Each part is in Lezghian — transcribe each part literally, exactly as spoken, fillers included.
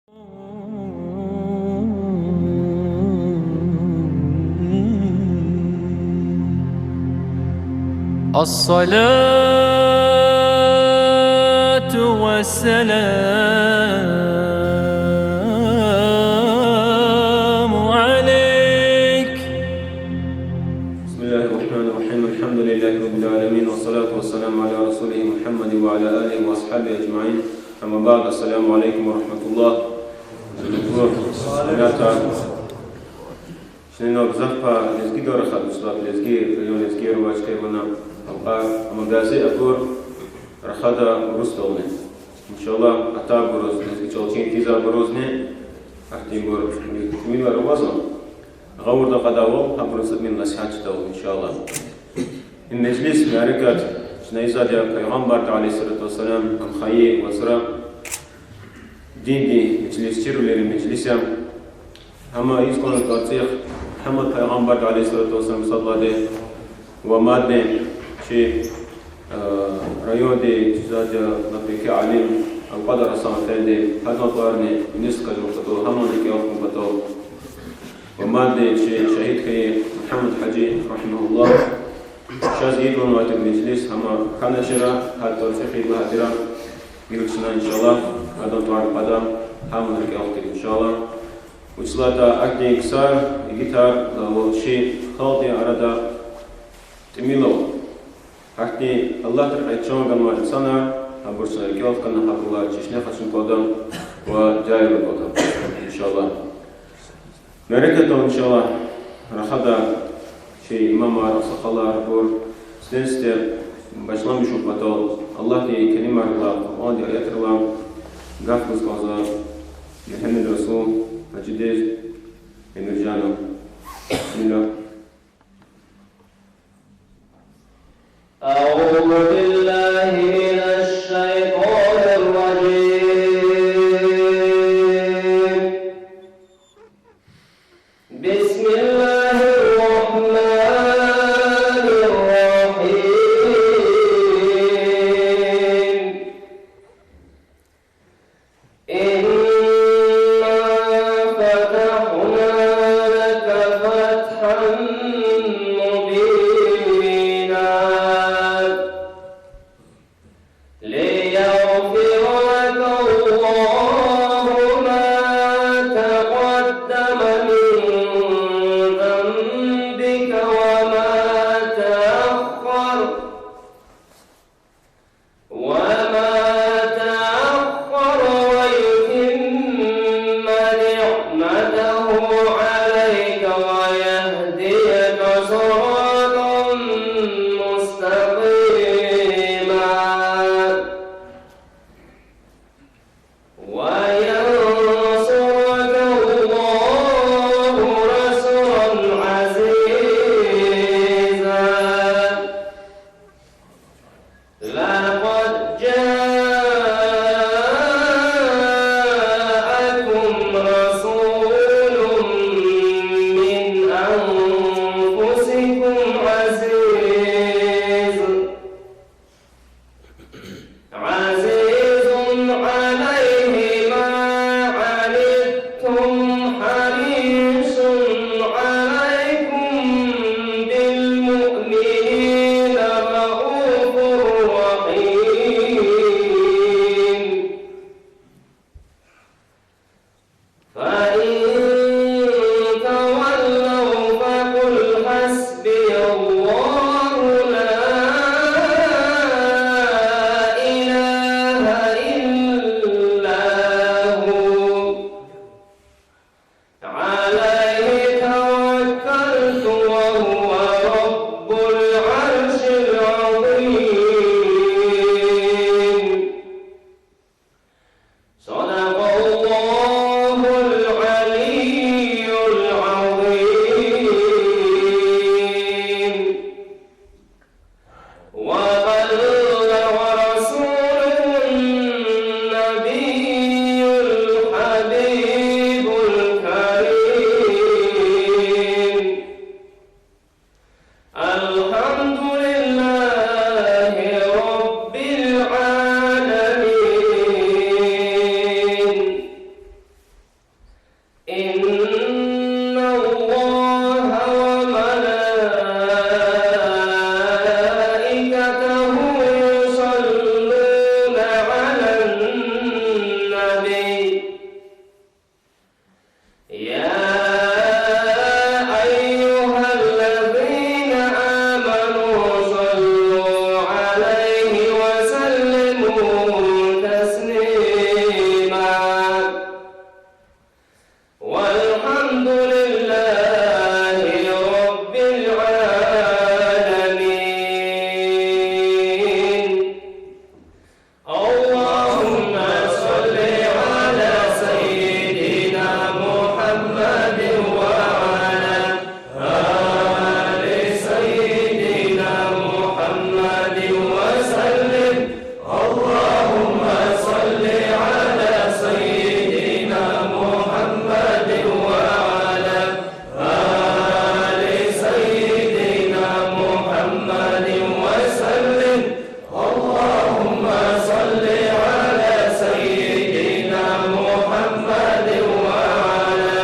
الصلاة والسلام عليك. بسم الله الرحمن الرحيم. الحمد لله رب العالمين، والصلاة والسلام على رسوله محمد وعلى آله وأصحابه أجمعين. أما بعد، السلام عليكم ورحمة الله. Чна гзаф пай лезгидал рахада, лезги район, лезги рувачкай вана, амма бязи абур рахада урусдални. Иншаллагь, атайбуруз, лезги чӀал чин тийизвайбурузни, ахьтинбур тӀимилар авазва, гъавурда акьадайвал, гьабуруз тӀимил насигьат чидайвал, иншаллагь. И межлис, мярекат чна ийизвайди я Пайгъамбарди, عليه الصلاة والسلام, ам хайи вацра диндин межлис, чирвилерин межлис я. Гьам ийиз кӀанзава цӀийи Мугьаммад Пайгъамбарди, عليه الصلاة والسلام, сад лагьайди, ва мадни чи, э, районди чизвайди я лап еке алим Алкьвадар Гьасан эфенди, гьадан тӀварни ЮНЕСКО-дин патал, гьамни рикӀел хкун патал, ва мадни чи шагьид хьайи Мугьаммад-гьажи, رحمه الله, чаз ийизвайди я межлис, гьам хьаначира, гьатта цӀийи лагьай тира, гила чна, иншаллагь, гьадан тӀварни кьада, гьамни рикӀел хкида, иншаллагь. Вучиз лагьайтӀа ахьтин ксар, игитар, лавал чи халкьдин арада тӀимил ава. Гьахьтин Аллагьдин рекье чан ганвай инсанар, гьабур чна рикӀел хкана, гьабурулай чешне къачун кӀанда ва дуьа авун кӀанда, иншаллагь. Мярекатдал, иншаллагь, рахада чи имамар, агъсакъалар, абур сифтени-сифте башламишун патал Аллагьдин келимайрилай, Къуръандин аятрилай гаф гуз кӀанзава Мегьамедрасул гьажидиз, Эмиржанов. بسم الله. أعوذ بالله من الشيطان الرجيم. بسم الله الرحمن الرحيم. إنا فتحنا لك فتحا مبينا. ليغفر لك الله ما تقدم من ذنبك وما تأخر، وما تأخر، ويتم نعمته عليك ويهديك صراطا مستقيما. وينصرك الله نصرا عزيزا. لقد جاءكم رسول من أنفسكم عزيز، عزيز عليه ما عنتم حريص عليكم بالمؤمنين رءوف رحيم. فإن تولوا فقل حسبي الله لا إله إلا هو عليه توكلت وهو رب العرش العظيم. صدق الله العلي إن الله وملائكته يصلون على النبي. يا أيها الذين آمنوا صلوا عليه وسلموا تسليما. والحمد لله رب العالمين. اللهم صل على سيدنا محمد وعلى آل سيدنا محمد وسلم. اللهم صل على سيدنا محمد وعلى آل سيدنا محمد وسلم. اللهم صل على سيدنا محمد وعلى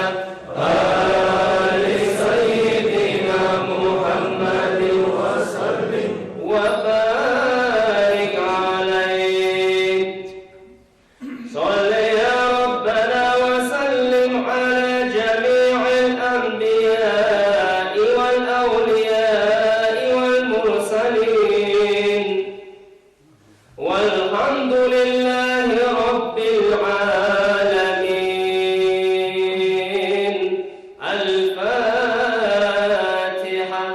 آل سيدنا محمد وسلم وبارك عليه. صل يا ربنا وسلم على جميع الأنبياء والأولياء والمرسلين. والحمد لله رب العالمين. الفاتحة.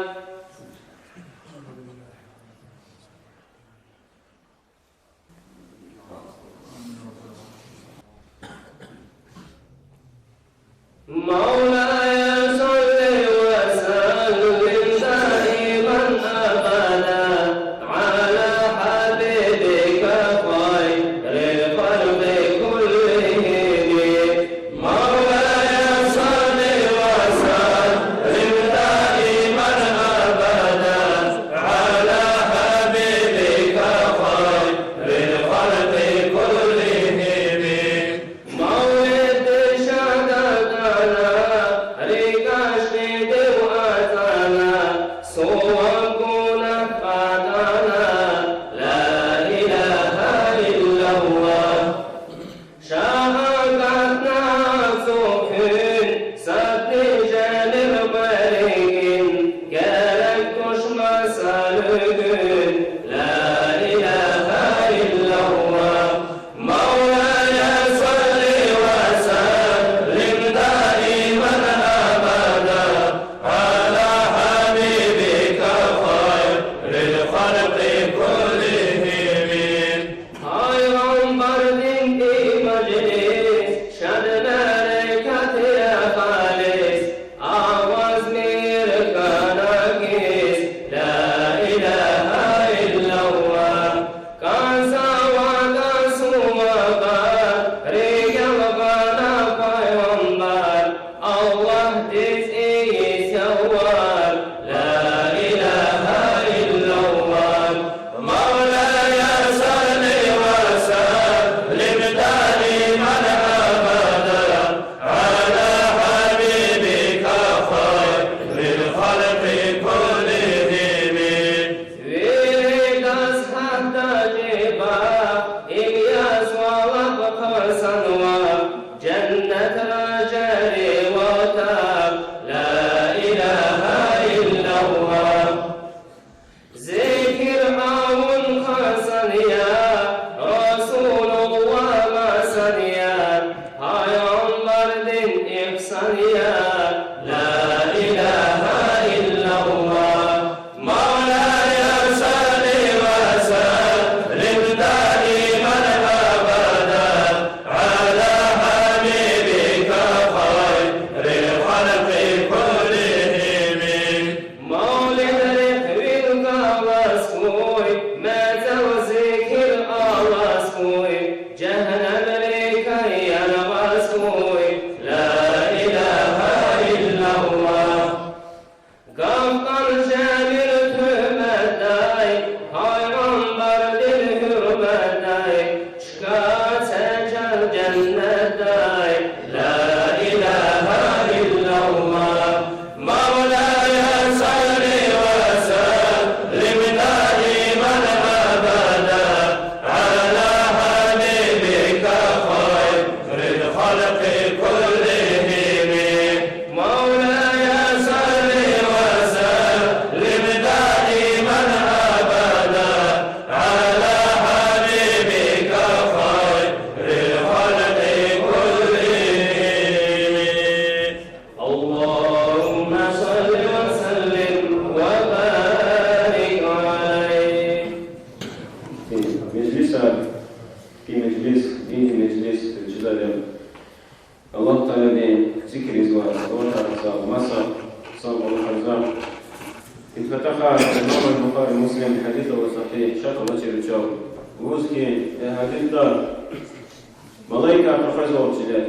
مولاي صل وسلم دائما أبدا على حبيبك خير الخلق كلهم. مولاي صل وسلم دائما أبدا على حبيبك خير الخلق كلهم. Мавлид шагьдатана, рикӀ ашкъидив атана, суваб гунагь кьатӀана, لا إله إلا الله. Шагьдатна цуьк хуьн, садни жениб къварин, герек туш маса уьгуьн, لا إله إلا الله. مولاي صل وسلم دائما أبدا على حبيبك خير الخلق كلهم. Пайгъамбардин и мажлис, шад берекат я халис, аваз михьи кӀанагиз, لا إله إلا الله. КӀанзаватӀа сувабар, рикӀел гъана пайгъамбар, Аллагьдиз ийиз ялвар, لا إله إلا الله. مولاي صل وسلم دائما أبدا على حبيبك خير الخلق كلهم. Виридаз гьатта жеба, Ильяс ва лап хъсанва, женнетра жери ватар, لا إله إلا الله. Зикир авун хъсан я, Расулуллагь масан я, пайгъамбардин ихсан я, لا إله إلا الله. مولاي صل وسلم دائما أبدا على حبيبك خير الخلق كلهم. Мавлидри вил галаз хьуй, мецел зикир алаз хьуй, жегьеннемрикай яргъаз хьуй, لا إله Зикр ийизвай, салават гъизвай, маса, сав кӀвалахарза. Ин патахъай имам аль-Бухари, Муслим гьадис ава сагьигь, шак авачир вичел. Лугьуз хьи, э, гьадисда малаикар къекъвезвайди чилел.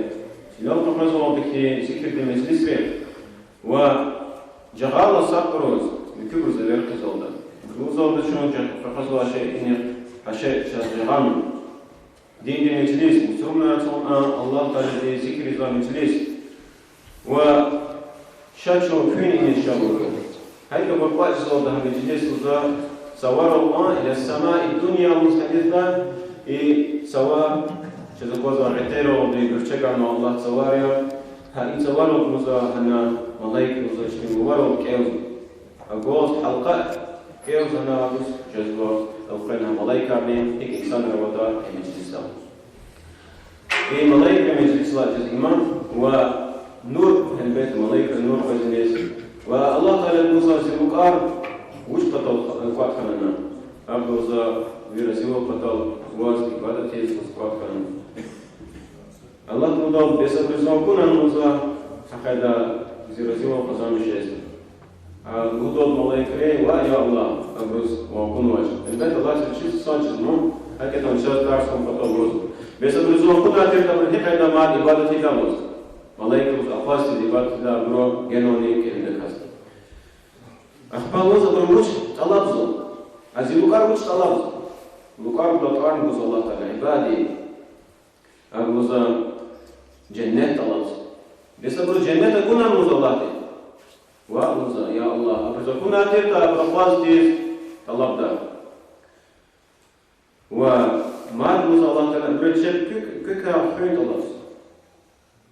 Чилел къекъвезвайди хьи, зикирдин межлисрихъ ва жагъайрилай сагъ акуриз, муькуьбуруз эвер хъийизвайди. Лугьузвайди чун жа-, къекъвезвай шей инихъ, гьа шей чаз жагъана. Диндин межлис, мусурманар ацукьна Аллагь Таалади зикр ийизвай межлис. Ва ша чун куьн иниз ша лугьуда. Гьакӏ абур кӏватӏзавайди гьа межлис лугьузва, цаварал кьван, إلى السماء الدنيا лугьуз гьадисда, и цава, чаз аквазвай гъетералди гуьрчегамал Аллагь цавар я, гьа и цаварал лугьузва гьана малаик лугьузва чпин луварал кӏелзава. Агваз гьалкъа кӏелзава гьана, агваз жезва элкъвена малаикарни, гьикӏ инсанар аватӏа и межлисда. И малаикрин межлисдилай жез иман ва нур, гьелбетда, малаикрин нур къвезва иниз. Ва Аллагь Таалади лугьузва зи лукӏар вуч патал кӏватӏ хьана. Абуру лугьузва ви разивал патал, ваз ибадат ийиз ваз кӏватӏ хьана. Аллагьди лугьудайвал, бес абуруз ван акунани лугьузва, гьа къайдада зи разивал къазанмиш жезва. А лугьудайвал малаикри, ва, я Аллагь, абуруз ван акунвач. Гьелбетда, Аллагьди чиз хъсан чиз ман, гьакӏ ятӏани чаз тарс хьун патал лугьузва. Бес абуруз ван акунайтир, абуру гьикӏ къайдада мад ибадат ийидайвал лугьуз. Малаикри лугьуз акъваз тир ибадат ийидай, абуру генани кӏевида касди. Ахпа лугьуз абуру вуч тӏалабзава? А зи лукӏар вуч тӏалабзава? Лукӏар гузвай тӏварни гузва Аллагь Таала, عبادي. Абуруз женнет тӏалабзава. Бес абуру женнет акунани лугьузва Аллагьди? Ва лугьузва, я Аллагь, абуруз акунайтиртӏа, абуру акъваз тийиз тӏалабда. Ва мад лугьузва Аллагь Таала, абуруз чеб куь-, куькай хуьн тӏалабзава.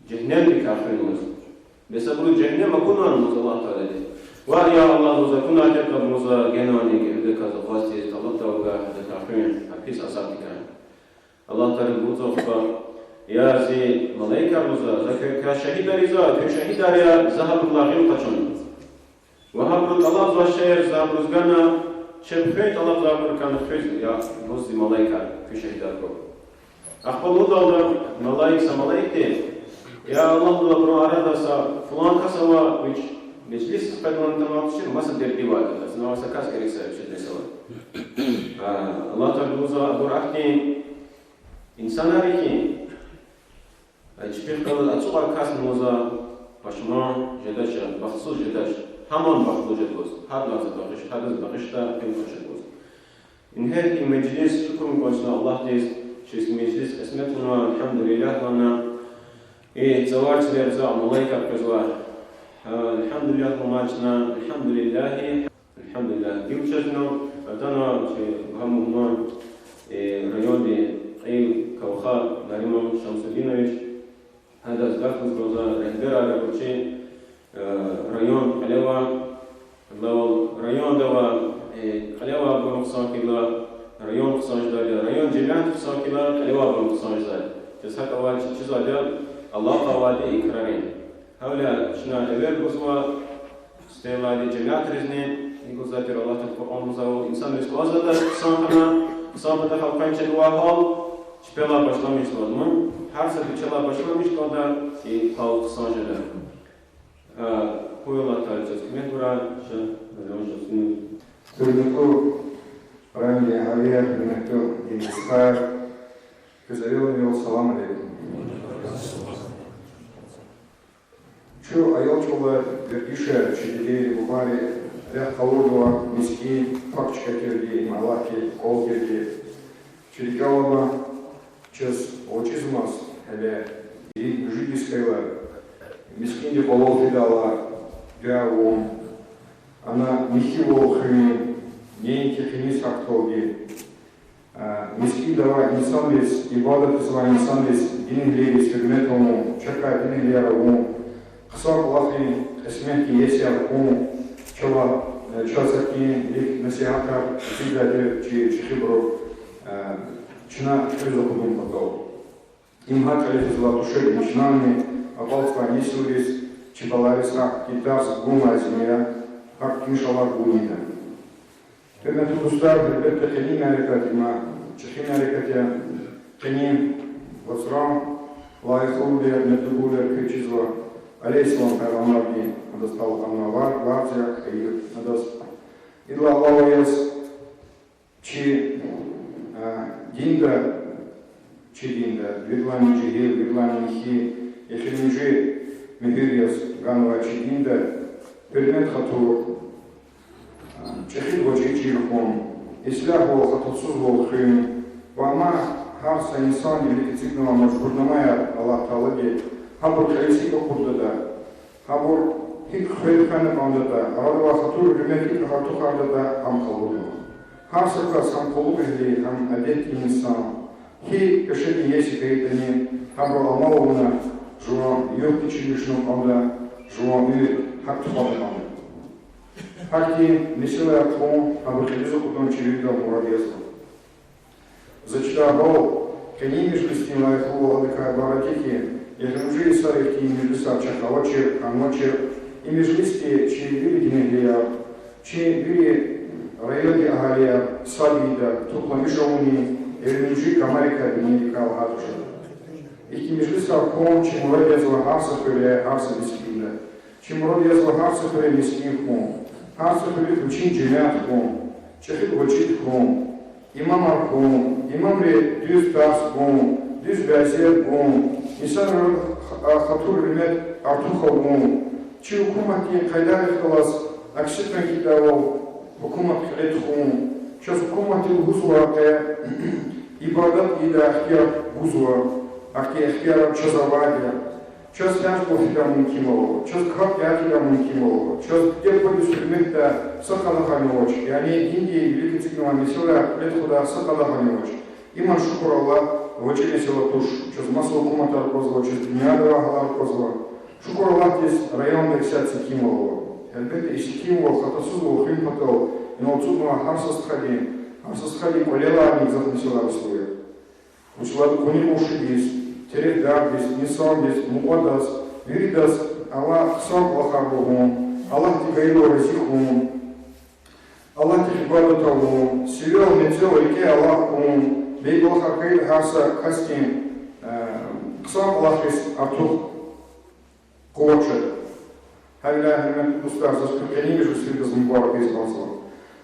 Жегьеннемдикай хуьн лугьузва. Бес абуруз жегьеннем акунани лугьузва Аллагь Таалади? Ва, я Аллагь, лугьузва, акунайтиртӏа, абуруз генани кӏевида касди акъваз тийиз тӏалабда вавай гьадакай хуьн, а пис азабдикай. Аллагь Таалади лугьузва ахпа, я зи малаикар, лугьузва, за квекай шагьидар ийизва, куьн шагьидар я, за гьабурулай гъил къачуна. Ва гьабуру тӏалабзавай шейэр за абуруз гана, чеб хуьн тӏалабзавайбурукайни хуьз, я лугьуз зи малаикар, куьн шагьидар хьурай. Ахпа лугьудайвал малаик, са малаикди, я Аллагь, лугьуз, абурун арада са фулан кас ава, вич межлис къвезвайди тунвай тушир, маса дерди авайди, заз са кас герек са вичиз, месела. А, Аллагь Таалади лугьузва, абур ахьтин инсанар я хьи, а чпихъ галаз ацукьай касни, лугьузва, пашман жедач, бахтсуз жедач, гьамни бахтлу жеда лугьуз, гьадаз багъиш, гьадаз багъишдай гъил къачуда лугьуз. Ингье и межлис, шукур гуз чна Аллагьдиз, чаз и межлис кьисмет авунва, الحمد لله лагьана. И цавар чилел за малаикар къвезва. А, الحمد لله лагьана чна, الحمد لله, الحمد لله. Гила чизва, атанва чи гьа мугьман, э, райондин кьил, Кавхар Нариман Шамсудинович. Гьадаз гаф гуз кӏанзава, регьберар я чи, э, район кьиле ава, лавал районда ава, э, кьиле авайбурун хъсан хьайила, район хъсан жезвайди, район жемят хъсан хьайила, кьиле авайбурун хъсан жезвайди. Чаз гьакӏ авай чи-, чизвайди я, алакъа авайди и крарин. Гьавиляй чна эвер гузва сифте алайди жемятризни, и гузвай тир, Аллагьди Къуръанда лугьузва, инсанриз кӏанзавайди хъсан хьана, хъсан патахъай къвен чӏугвай гьал, чпелай башламишзавайди. Гьар са вичелай башламишзавайди, и гьал хъсан жеда. А, къуй Аллагь Таала чаз куьмек гурай, ша, район шасуни. Гьуьрметлу райондин агьалияр, гьуьрметлу дин дустар, квез аялрин вил салам алейкум. Чун аял чӏавалай вердишар, чи дидейри, бубайри рехъ къалурзавай мискӏин, факт чкатерди, ималатди, кӏвал тирди, чи рикӏел алай, чаз гъвечӏизмаз, гьеле ирид-муьжуьд йис хьайила, мискӏиндин къвалав фидайла дуьа авун, ана михьивал хуьн, неинки къенин гьахъдалди, а, мискӏинда авай инсанриз, ибадатзавай инсанриз, динэгьлийриз гьуьрмет авун, чакай динэгьлияр авун, хъсан кӏвалахрин кьисметдин иесияр хьун, чала, э, чаз гьахьтин вилик насигьатар эцигзавайди чи чӏехибуру, э, чна кьуьзуь акъудун патал. Им гьа кӏвале физвай тушир, им чнани акьалтзавай несилриз, чи балайриз гьахьтин тарс гун лазим я, гьахьтин шалар гун ийида. Гьуьрметлу дустар, гьелбетда, къенин мярекат им чӏехи мярекат я, къенин вацран лайихлувилер, муьтӏуьгъвилер квез чизва. алейгьиссалам пайгъамбарди адаз талукьарнавай варз я, хьайир адаз. Идалай алава яз чи, а, динда, чи динда, виридалайни жегьил, виридалайни михьи, эхиримжи муьгьуьр яз ганвай чи динда гьуьрмет хатур, чӀехи гъвечӀи чир хьун, ислягьвал, хатасузвал хуьн, ва амма гьар са инсанди вилик эцигнавай мажбурнамаяр Аллагь Таалади, гьабур кьилиз гьикӀ акъуддатӀа, гьабур гьикӀ хвел хвена кӀандатӀа, арадавай хатур-гьуьрмет гьикӀ артухардатӀа, гьам къалурнава. Гьар са кас, гьам къуллугъвили, гьам адетдин инсан, гьи пешедин иеси хьайитӀани, гьабурал амал авуна жуван югъ чирвилишна кӀанда, жуван уьмуьр гьакӀ тухвана кӀанда. Гьахьтин месэлаяр хьун, гьабур кьилиз акъудун чи виридалай мурад язва. За чидай гьал, къенин межлисдин лайихлувал адакай ибарат я хьи, эхиримжи йисар ихьтин межлисар чак авачир, хьанвачир. И межлисди чи вири динэгьлияр, чи вири райондин агьалияр сад ийида, тупламиш авуна, эхиримжи камарикай, бинедикай лагьайтӀа жеда. Ихьтин межлисар хьун чи мурад язва гьар са хуьре, гьар са мискӀинда. Чи мурад язва гьар са хуьре мискӀин хьун, гьар са хуьруьхъ вичин жемят хьун, чӀехи гъвечӀи хьун, имамар хьун, имамри дуьз тарс гун, дуьз вязет гун, инсанрин х-, а, хатур-гьуьрмет артух авун, чи гьукуматдин къайдайрихъ галаз акси хьун хьайидайвал гьукумат кьиле тухун, чаз гьукуматди лугьузвай къе ибадат ийидай ихтияр гузва, ахьтин ихтияр чаз авайди я. Чаз гьаж гуз фидай мумкинвал ава, чаз капӀ яргъидай мумкинвал ава, чаз диде-бубадиз гьуьрметдай са къадагъани авач, яни диндин вилик эцигнавай месэлаяр кьиле тухудай са къадагъани авач. Иман, шукур Аллагь, гъвечӀи месэла туш, чаз маса гьукуматар аквазва, чаз дуьньяда авай гьалар аквазва. Шукур Аллагьдиз, районда исятда секинвал ава. Гьелбетда, и секинвал, хатасузвал хуьн патал инал ацукьнавай гьар са стхадин, гьар са стхадин кӀвалелайни гзаф месэлаяр аслу я. Вучиз лагьайтӀа кьуни къуншидиз, терефдардиз, инсандиз, мукьвадаз, виридаз Аллагь хъсан кӀвалахар лугьун, Аллагьди гайила рази хьун, Аллагьдихъ ибадат авун, сивел, мецел рикӀе Аллагь хьун, бейбалахар хьайила гьар са касдин, э, хъсан кӀвалахриз артух къуват жеда. Гьавиляй, гьуьрметлу дустар, заз куь къенин межлисдиз мубаракиз кӀанзава.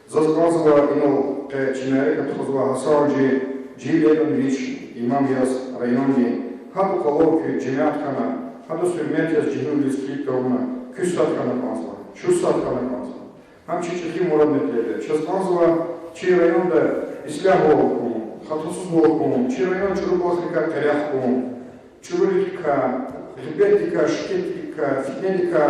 Заз кӀанзава инал къе чи мярекат тухузвай Гьасан-гьажи, жи ятӀани вич имам яз райондин, гьадан къвалав куь жемят хьана, гьадаз гьуьрмет яз жегьилриз килиг тавуна, куь сад хьана кӀанзава, чун сад хьана кӀанзава. Гьам чи чӀехи мурад-метлеб я. Чаз кӀанзава чи районда ислягьвал хьун, хатасузвал хьун, чи район чӀуру кӀвалахрикай къерех хьун, чӀуруликай, гъибетдикай, шикетдикай, фитнедикай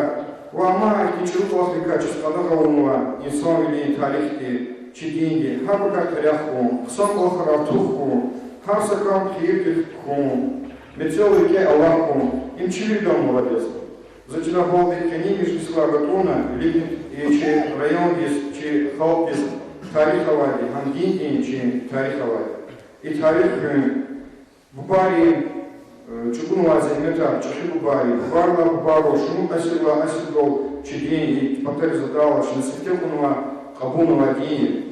ва амай ихьтин чӀуру кӀвалахрикай чаз къадагъа авунвай инсанвилин тарихди, чи динди, гьабурукай къерех хьун, хъсан кӀвалахар артух хьун, гьар са кам хийирдихъ хьун, мецел рикӀе Аллагь хьун, им чи виридан мурад язва. За чидай гьалди къенин межлисдилай гатӀунна виликни и чи райондиз, чи халкьдиз тарих авайди, гьам диндин чи тарих авайди. И тарих хуьн, бубайрин, э, чӀугунвай зегьметар, чӀехи бубайрин, бубайрилай бубайрал, шумуд асирдилай асирдал чи дин и патариз атайла чна сифте кьунвай, кьабулнавай дин я.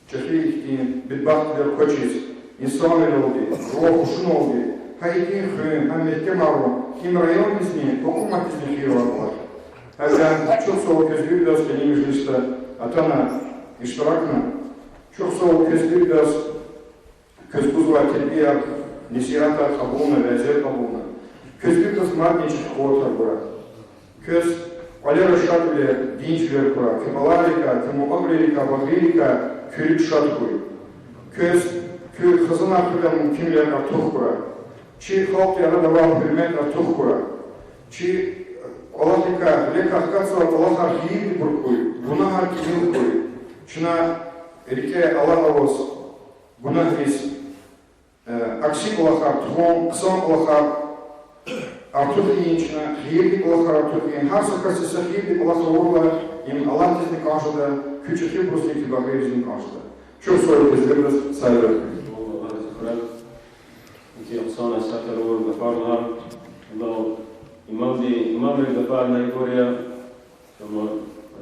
ЧӀехи ихьтин бедбахтвилер квачиз, инсанвилелди, жуван хушуналди, гьа и дин хуьн, гьам мягькемарун, им райондизни, гьукуматдизни хийир авай кӀвалах я. Гьавиляй чухсагъул квез виридаз къенин межлисда атана, иштиракна. Чухсагъул квез виридаз, квез гузвай тербия, несигьатар кьабулна, вязер кьабулна. Квез виридаз мадни чӀехи къуватар гурай. Квез кӀвалера шадвилер, дин чилер хьурай, куь балайрикай, куь мукьвабурукай, багърийрикай куь рикӀ шад хьуй. Квез куь хизанар хуьдай мумкинвилер артух хьурай. Чи халкьдин арада авай гьуьрмет артух хьурай. Чи кӀвалахрикай, гъилекай хкатзавай кӀвалахар хийирдибур хьуй, гунагьар кӀимил хьуй. Чна рикӀе Аллагь аваз гунагьриз, э, акси кӀвалахар тухун, хъсан кӀвалахар артух ийин, чна хийирдин кӀвалахар артух ийин. Гьар са касди са хийирдин кӀвалах авурла, им Аллагьдизни кӀан жеда, куь чӀехибурузни, куь багърийризни кӀан жеда. Чухсагъул квез виридаз, сагърай. Аллагь рази хьурай. Икьван хъсан насигьатар авур гафар лагьана. Аллагь, имамди, имамрин гафарни ибур я, амма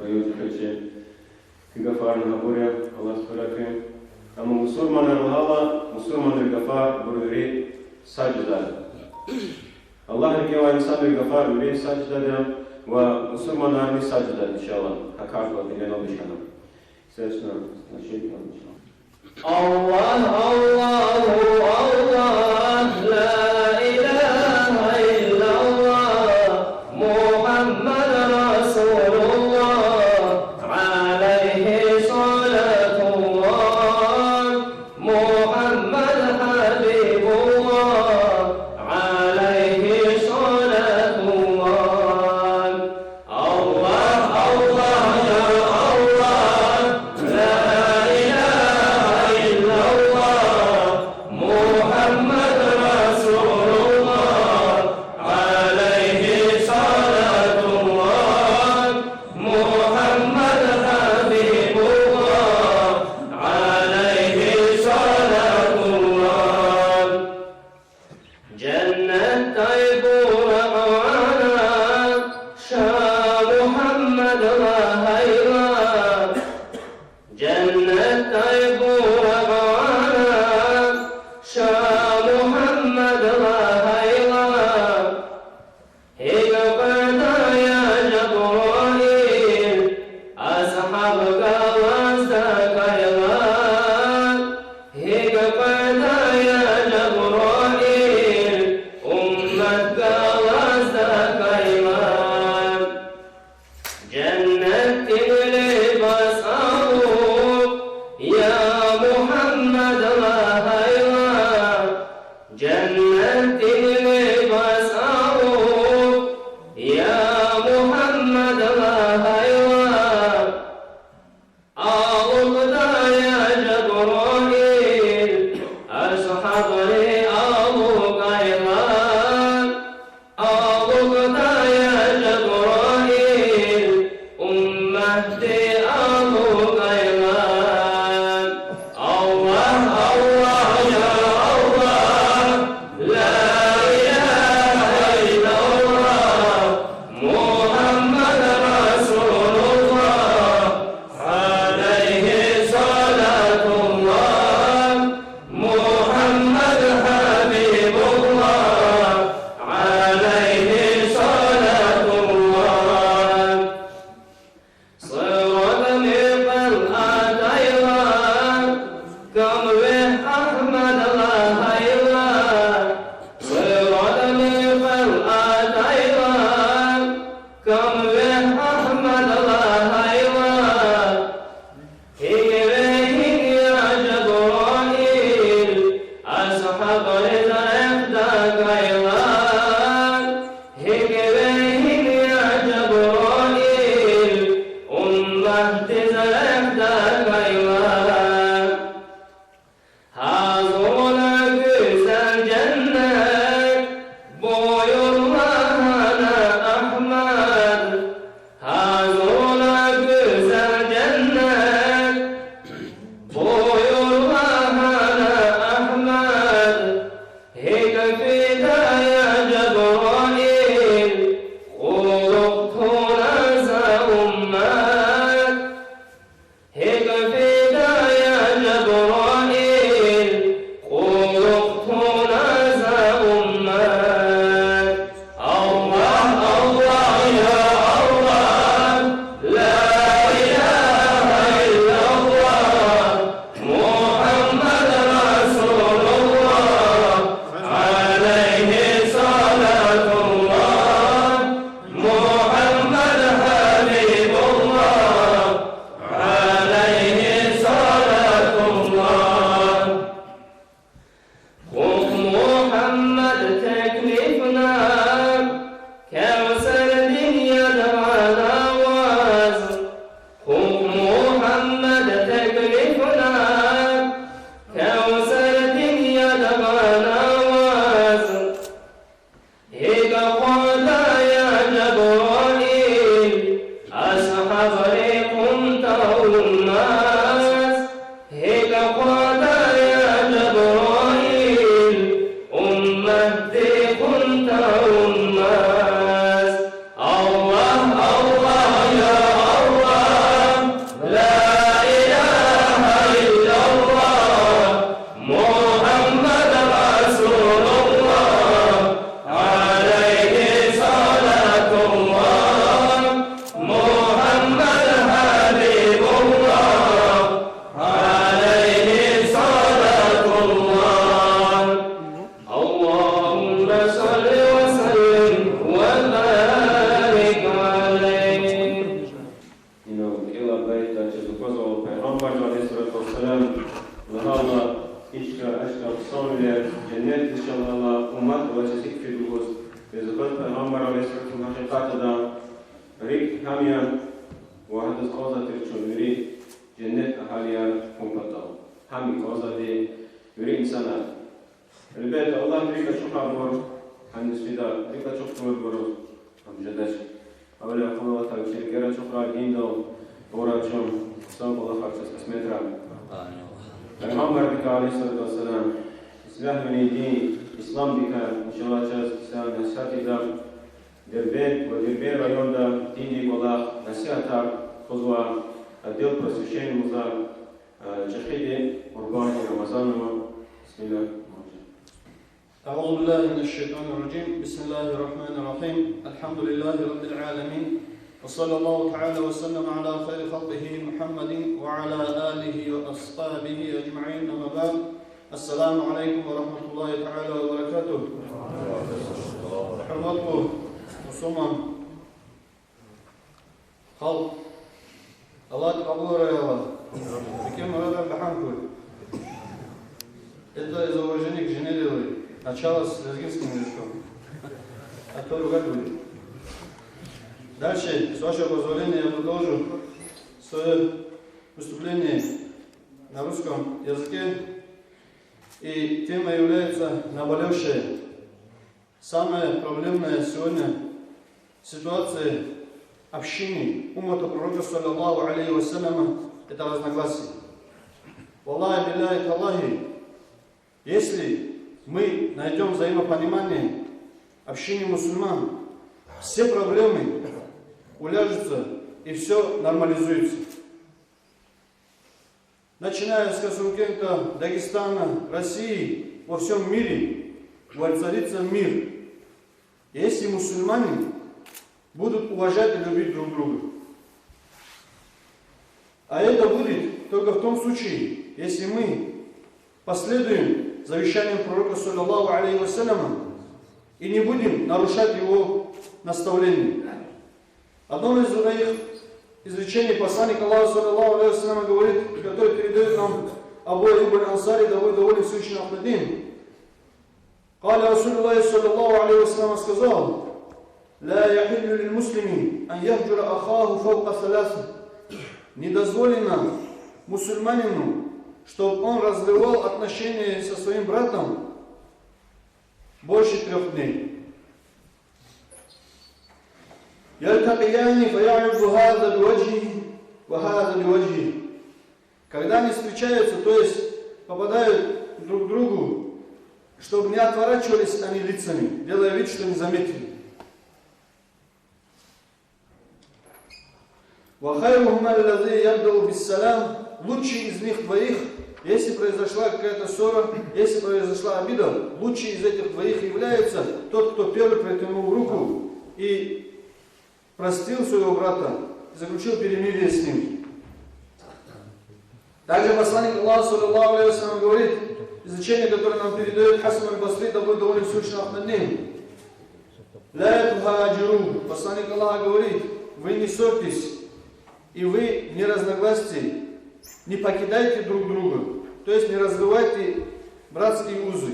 райондин хци куь гафарни гьабур я, Аллагь рази хьурай куьн. Амма мусурманар лагьайла, мусурманрин гафарбур вири са жезвайди. Аллагь рикӀивай инсанри гафар вири саждада ва мусурманарни саждада, иншаллагь, гьа кардал диненал дишана. Сердечно начать, иншаллагь. الله، الله، الله، لا إله إلا الله، محمد رسول الله، عليه صلاة الله، محمد حبيب الله، عليه صلاة الله. الله، الله، يا الله، لا إله إلا الله، محمد رسول الله، عليه صلاة الله، محمد حبيب الله، عليه صلاة الله. Женнетдай буракь вана, ша Мугьаммад лагьайла. Женнетдай буракь вана, ша Мугьаммад лагьайла. ГьикӀ къведай я Жабраил, асгьаб галаздакайла. ГьикӀ къведай я Жабраил, уммат галаздакайла. Женнетдин либас алукӀ, я Мугьаммад лагьайла. Женнетдин либас алукӀ, я Мугьаммад лагьайла. АлукӀдай я Жабраил, асгьабри алукӀайла. АлукӀдай я Жабраил, умматди алукӀайла. الله، الله، يا الله، لا إله إلا الله، محمد رسول الله، عليه صلاة الله، محمد حبيب الله، عليه صلاة الله. Сиратни кьвел атайла, кам вегь Агьмад лагьайла. Сиратни кьвел атайла, кам вегь Агьмад лагьайла. ГьикӀ вегьин я Жабраил, асгьабриз рехъ дакайла. ГьикӀ вегьин я Жабраил, умматдиз рехъ дакайла. Гьазур я гуьзел женнет, буюр лагьана Агьмад. Гьазур я гуьзел женнет, буюр лагьана Агьмад. ГьикӀ фидай я Жабраил, кьулухъ туна за уммат. ГьикӀ фидай я Жабраил, кьулухъ туна за уммат. الله، الله، يا الله، لا إله إلا الله، محمد رسول الله، عليه صلاة الله، محمد حبيب الله، عليه صلاة الله. Хукь Мугьаммад теклифна, Кевсердин яд гъана ваз. Хукь Мугьаммад теклифна, Кевсердин яд гъана ваз. ГьикӀ акъвадай я Жабраил, асгьабри къунтӀ авунмаз. ГьикӀ акъвадай я Жабраил, умматди къунтӀ авунмаз. Пайгъамбар عليه الصلاة والسلام гьакъикъатда рикӀ гьам я ва гьадаз кӀанзавайди тир чун вири женнет агьалияр хьун патал. Гьам кӀанзавайди вири инсанар. Гьелбетда, Аллагьди рикӀ ачухарбур, гьаниз фида, рикӀ ачухарбур, гьам жедач. Аввал акьван Аллагь Таала чи рикӀер ачухрай, диндал авурай чун, хъсан кӀвалахар чаз кьисметрай. Пайгъамбардикай, عليه الصلاة والسلام, ислягьвилин дин, исламдикай, иншаллагь, чаз са насигьат ийида. Дербент ва Дербент районда диндин кӀвалах, насигьатар хуьзвай отдел просвещения лугьузва, э, чӀехиди Къурбан Рамазанова. بسم الله. أعوذ بالله من الشيطان الرجيم. بسم الله الرحمن الرحيم. الحمد لله رب العالمين. وصلى الله تعالى وسلم على خير خلقه محمد وعلى آله وأصحابه أجمعين. أما بعد. السلام عليكم ورحمة الله تعالى وبركاته. Гьуьрметлу мусулман халкь, Аллагьди кьабулрай, я Аллагь. РикӀин мурадар багьан хьуй. Это из уважения к жене делаю. Начало с лезгинским языком. А то ругать будет. Дальше, с вашего позволения, я продолжу свое выступление на русском языке. И тема является наболевшая. Самая проблемная сегодня ситуация общины уммата пророка, саллаллаху алейхи ва саллям, это разногласия. Валлахи, билляхи, таллахи, если мы найдём взаимопонимание общины мусульман, все проблемы уляжутся и всё нормализуется. Начиная с Касымкента, Дагестана, России, во всём мире воцарится мир, если мусульмане будут уважать и любить друг друга. А это будет только в том случае, если мы последуем завещаниям пророка, саллаллаху алейхи ва саллям, и не будем нарушать его наставления. Одно из моих изречений посланник Аллаха, саллаллаху алейхи ва саллям, говорит, который передаёт нам Абу Айюб аль-Ансари, да будет доволен Всевышний Аллах над ним. قال رسول الله صلى الله عليه وسلم, сказал: لا يحل للمسلم أن يهجر أخاه فوق ثلاث. Не дозволено мусульманину, чтобы он разрывал отношения со своим братом больше трёх дней. يلتقيان فيعرض هذا بوجهه وهذا بوجهه. Когда они встречаются, то есть попадают друг к другу, чтобы не отворачивались они лицами, делая вид, что не заметили. وخيرهما الذي يبدأ بالسلام. Лучший из них двоих, если произошла какая-то ссора, если произошла обида, лучший из этих двоих является тот, кто первый протянул руку и простил своего брата, заключил перемирие с ним. Также посланник Аллаха, саллаллаху алейхи ва саллям, говорит, изречение, которое нам передаёт Хасан аль-Басри, да будет доволен Всевышний Аллах над ним: لا تهاجروا. Посланник Аллаха говорит: вы не ссорьтесь, и вы не разногласьте, не покидайте друг друга, то есть не разрывайте братские узы.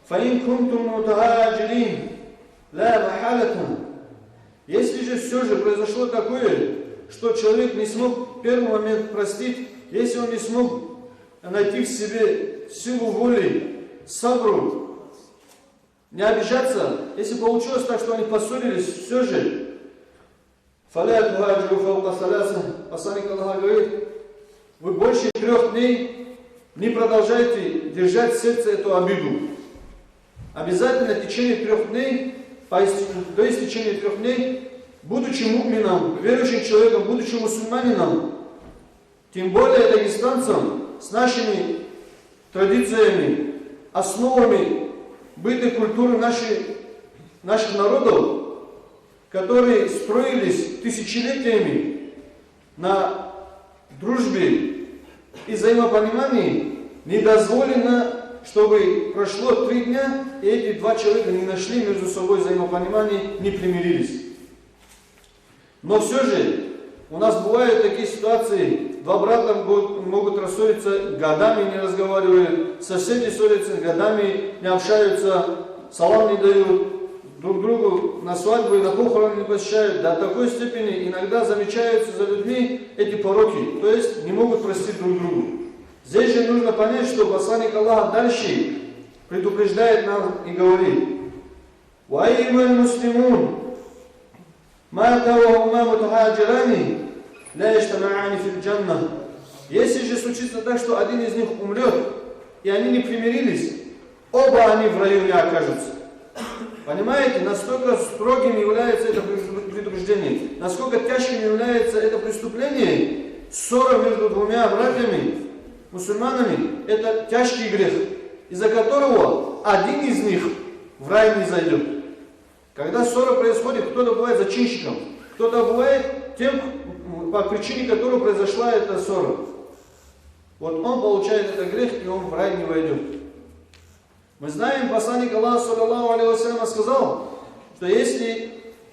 فإن كنتم متهاجرين لا محالة. Если же всё же произошло такое, что человек не смог в первый момент простить, если он не смог найти в себе силу воли, сабру, не обижаться, если получилось так, что они поссорились, всё же, فلا تهاجروا فوق ثلاثة. Посланник Аллаха говорит: вы больше трёх дней не продолжайте держать в сердце эту обиду. Обязательно в течение трёх дней, по исти-, до истечения трёх дней, будучи муъмином, верующим человеком, будучи мусульманином, тем более дагестанцем, с нашими традициями, основами быта и культуры нашей, наших народов, которые строились тысячелетиями на дружбе и взаимопонимании, не дозволено, чтобы прошло три дня, и эти два человека не нашли между собой взаимопонимания, не примирились. Но всё же у нас бывают такие ситуации, два брата могут, могут рассориться, годами не разговаривают, соседи ссорятся, годами не общаются, салам не дают, друг другу на свадьбу и на похороны не посещают. До такой степени иногда замечаются за людьми эти пороки, то есть не могут простить друг другу. Здесь же нужно понять, что посланник Аллаха дальше предупреждает нас и говорит: «Ва айюмал муслимун мата ва хума мутахаджирани ла яжтамиани фил джанна». Если же случится так, что один из них умрёт, и они не примирились, оба они в раю не окажутся. Понимаете, настолько строгим является это предупреждение, насколько тяжким является это преступление, ссора между двумя братьями, мусульманами, это тяжкий грех, из-за которого один из них в рай не зайдёт. Когда ссора происходит, кто-то бывает зачинщиком, кто-то бывает тем, по причине которого произошла эта ссора. Вот он получает этот грех, и он в рай не войдёт. Мы знаем, посланник Аллаха, саллаллаху алейхи ва саллям, сказал, что если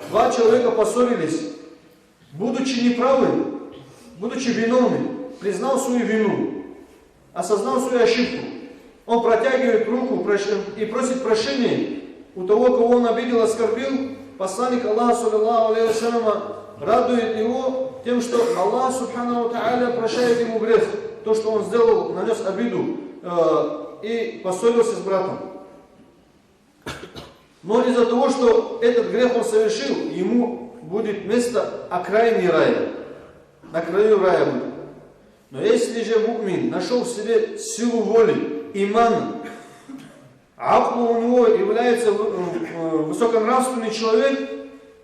два человека поссорились, будучи неправым, будучи виновным, признал свою вину, осознал свою ошибку, он протягивает руку прош-, и просит прощения у того, кого он обидел, оскорбил, посланник Аллаха, саллаллаху алейхи ва саллям, радует его тем, что Аллах, субханаху ва тааля, прощает ему грех, то, что он сделал, нанёс обиду, э, и поссорился с братом. Но из-за того, что этот грех он совершил, ему будет место окраине рая, на краю рая будет. Но если же муъмин нашёл в себе силу воли, иман, акл у него является, э, высоконравственный человек,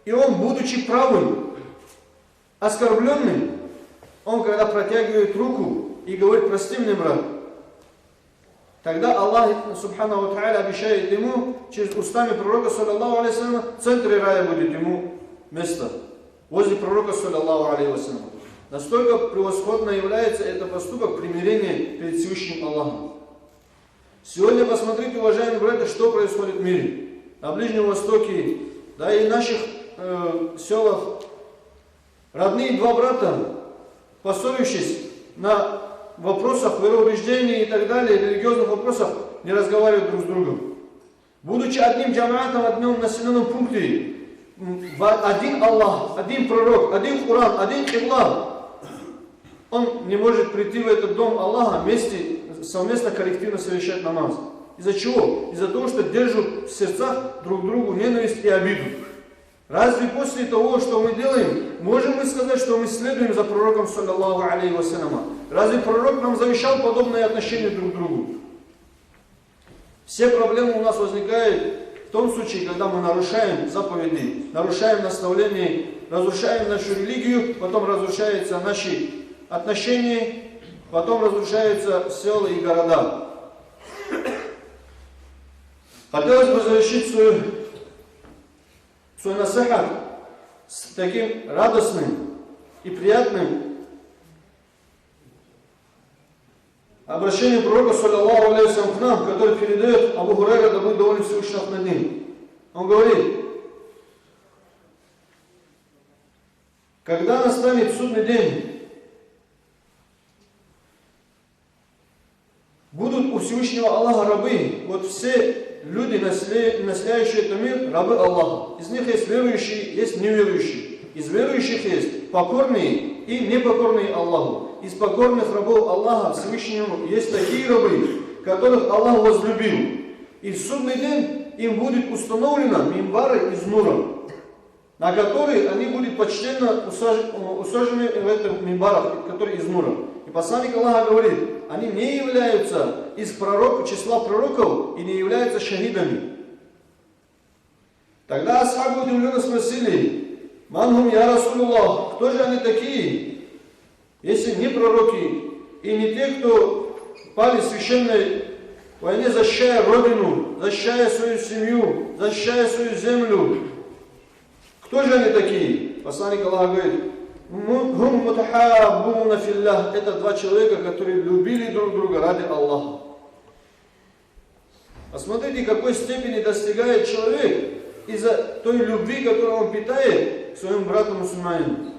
и он, будучи правым, оскорблённый, он когда протягивает руку и говорит: «Прости мне, брат», тогда Аллах, субханаху ва тааля, обещает ему через устами пророка, саллаллаху алейхи ва саллям, в центре рая будет ему место, возле пророка, саллаллаху алейхи ва саллям. Настолько превосходно является этот поступок примирения перед Всевышним Аллахом. Сегодня посмотрите, уважаемые братья, что происходит в мире, на Ближнем Востоке, да и в наших, э, селах. Родные два брата, поссорившись на вопросах вероубеждений и так далее, религиозных вопросах, не разговаривают друг с другом. Будучи одним джамаатом в одном населённом пункте, м, в-, один Аллах, один пророк, один Коран, один кибла, он не может прийти в этот дом Аллаха вместе, совместно, коллективно совершать намаз. Из-за чего? Из-за того, что держат в сердцах друг другу ненависть и обиду. Разве после того, что мы делаем, можем мы сказать, что мы следуем за пророком, саллаллаху алейхи ва саллям? Разве пророк нам завещал подобное отношение друг к другу? Все проблемы у нас возникают в том случае, когда мы нарушаем заповеди, нарушаем наставления, разрушаем нашу религию, потом разрушаются наши отношения, потом разрушаются села и города. Хотелось бы завершить свою свой насихат с таким радостным и приятным обращением Пророка, саллаллаху алейхи ва саллям, к нам, который передаёт Абу Хурайра, да будет доволен Всевышний Аллах над ним. Он говорит: «Когда настанет судный день, будут у Всевышнего Аллаха рабы, вот все люди, населя-, населяющие этот мир, рабы Аллаха. Из них есть верующие, есть неверующие. Из верующих есть покорные и непокорные Аллаху. Из покорных рабов Аллаха Всевышнему есть такие рабы, которых Аллах возлюбил. И в судный день им будет установлено мимбары из нура, на который они будут почтенно усаж-, усажены в этом мимбарах, который из нура». И посланник Аллаха говорит: «Они не являются из пророк-, числа пророков и не являются шахидами». Тогда асхабы удивлённо спросили: «Ман хум, я Расулуллах, кто же они такие?» Если не пророки и не те, кто пали в священной войне, защищая родину, защищая свою семью, защищая свою землю, кто же они такие? Посланник Аллаха говорит: «Му-, хум мутахаббуна филлях». Это два человека, которые любили друг друга ради Аллаха. Посмотрите, какой степени достигает человек из-за той любви, которую он питает к своему брату мусульманину.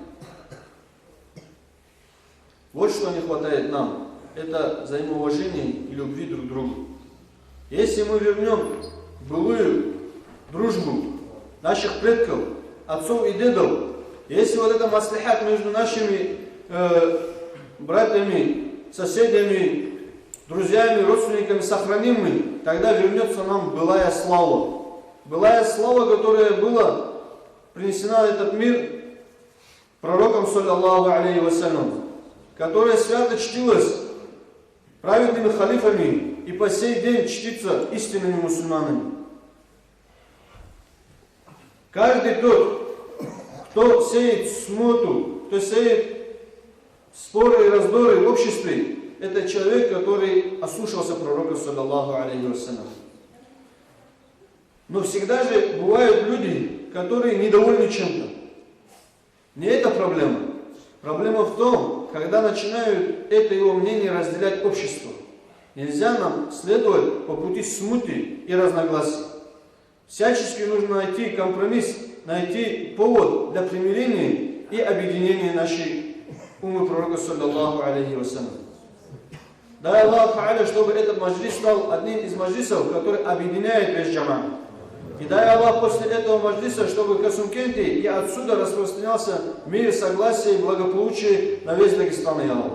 Вот что не хватает нам. Это взаимоуважение и любви друг к другу. Если мы вернём былую дружбу наших предков, отцов и дедов, если вот это маслихат между нашими, э, братьями, соседями, друзьями, родственниками сохраним мы, тогда вернётся нам былая слава. Былая слава, которая была принесена в этот мир пророком, саллаллаху алейхи ва саллям, которая свято чтилась праведными халифами и по сей день чтится истинными мусульманами. Каждый тот, кто сеет смуту, кто сеет споры и раздоры в обществе, это человек, который ослушался пророка, саллаллаху алейхи ва саллям. Но всегда же бывают люди, которые недовольны чем-то. Не это проблема. Проблема в том, когда начинают это его мнение разделять общество. Нельзя нам следовать по пути смуты и разногласий. Всячески нужно найти компромисс, найти повод для примирения и объединения нашей уммы пророка, саллаллаху алейхи ва саллям. Дай Аллах Тааля, чтобы этот маджлис стал одним из маджлисов, который объединяет весь джамаат. И дай Аллах после этого маджлиса, чтобы в Касумкенте и отсюда распространялся мир, согласие и благополучие на весь Дагестан, я Аллах.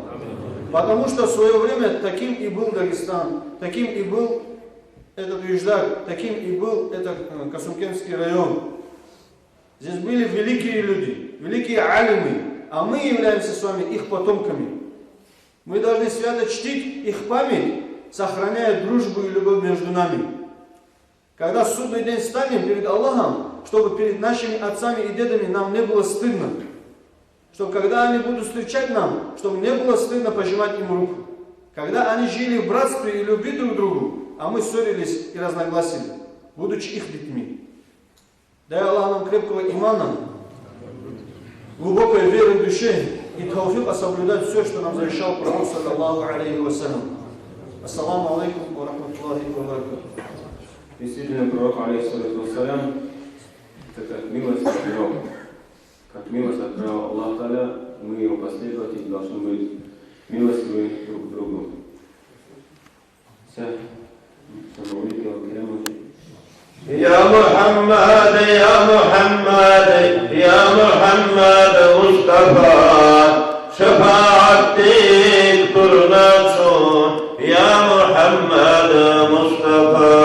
Потому что в свое время таким и был Дагестан, таким и был этот Юждак, таким и был этот, э, Касумкентский район. Здесь были великие люди, великие алимы, а мы являемся с вами их потомками. Мы должны свято чтить их память, сохраняя дружбу и любовь между нами. Когда в судный день станем перед Аллахом, чтобы перед нашими отцами и дедами нам не было стыдно, чтобы когда они будут встречать нам, чтобы не было стыдно пожимать им руку. Когда они жили в братстве и любви друг к другу, а мы ссорились и разногласили, будучи их детьми. Дай Аллах нам крепкого имана, глубокой веры в душе и тауфика соблюдать всё, что нам завещал Пророк, саллаллаху алейхи ва саллям. Ассаламу алейкум ва рахматуллахи ва баракатух. Действительно, Пророк, алейхиссалату вассалям, это как милость от Него. Как милость от Аллаха Тааля, мы Его последователи должны быть милостивы друг к другу. Всё. Самое великое Керема. يا محمد، يا محمد، يا محمد مصطفى، شفاعتك ترنا چون، يا محمد مصطفى.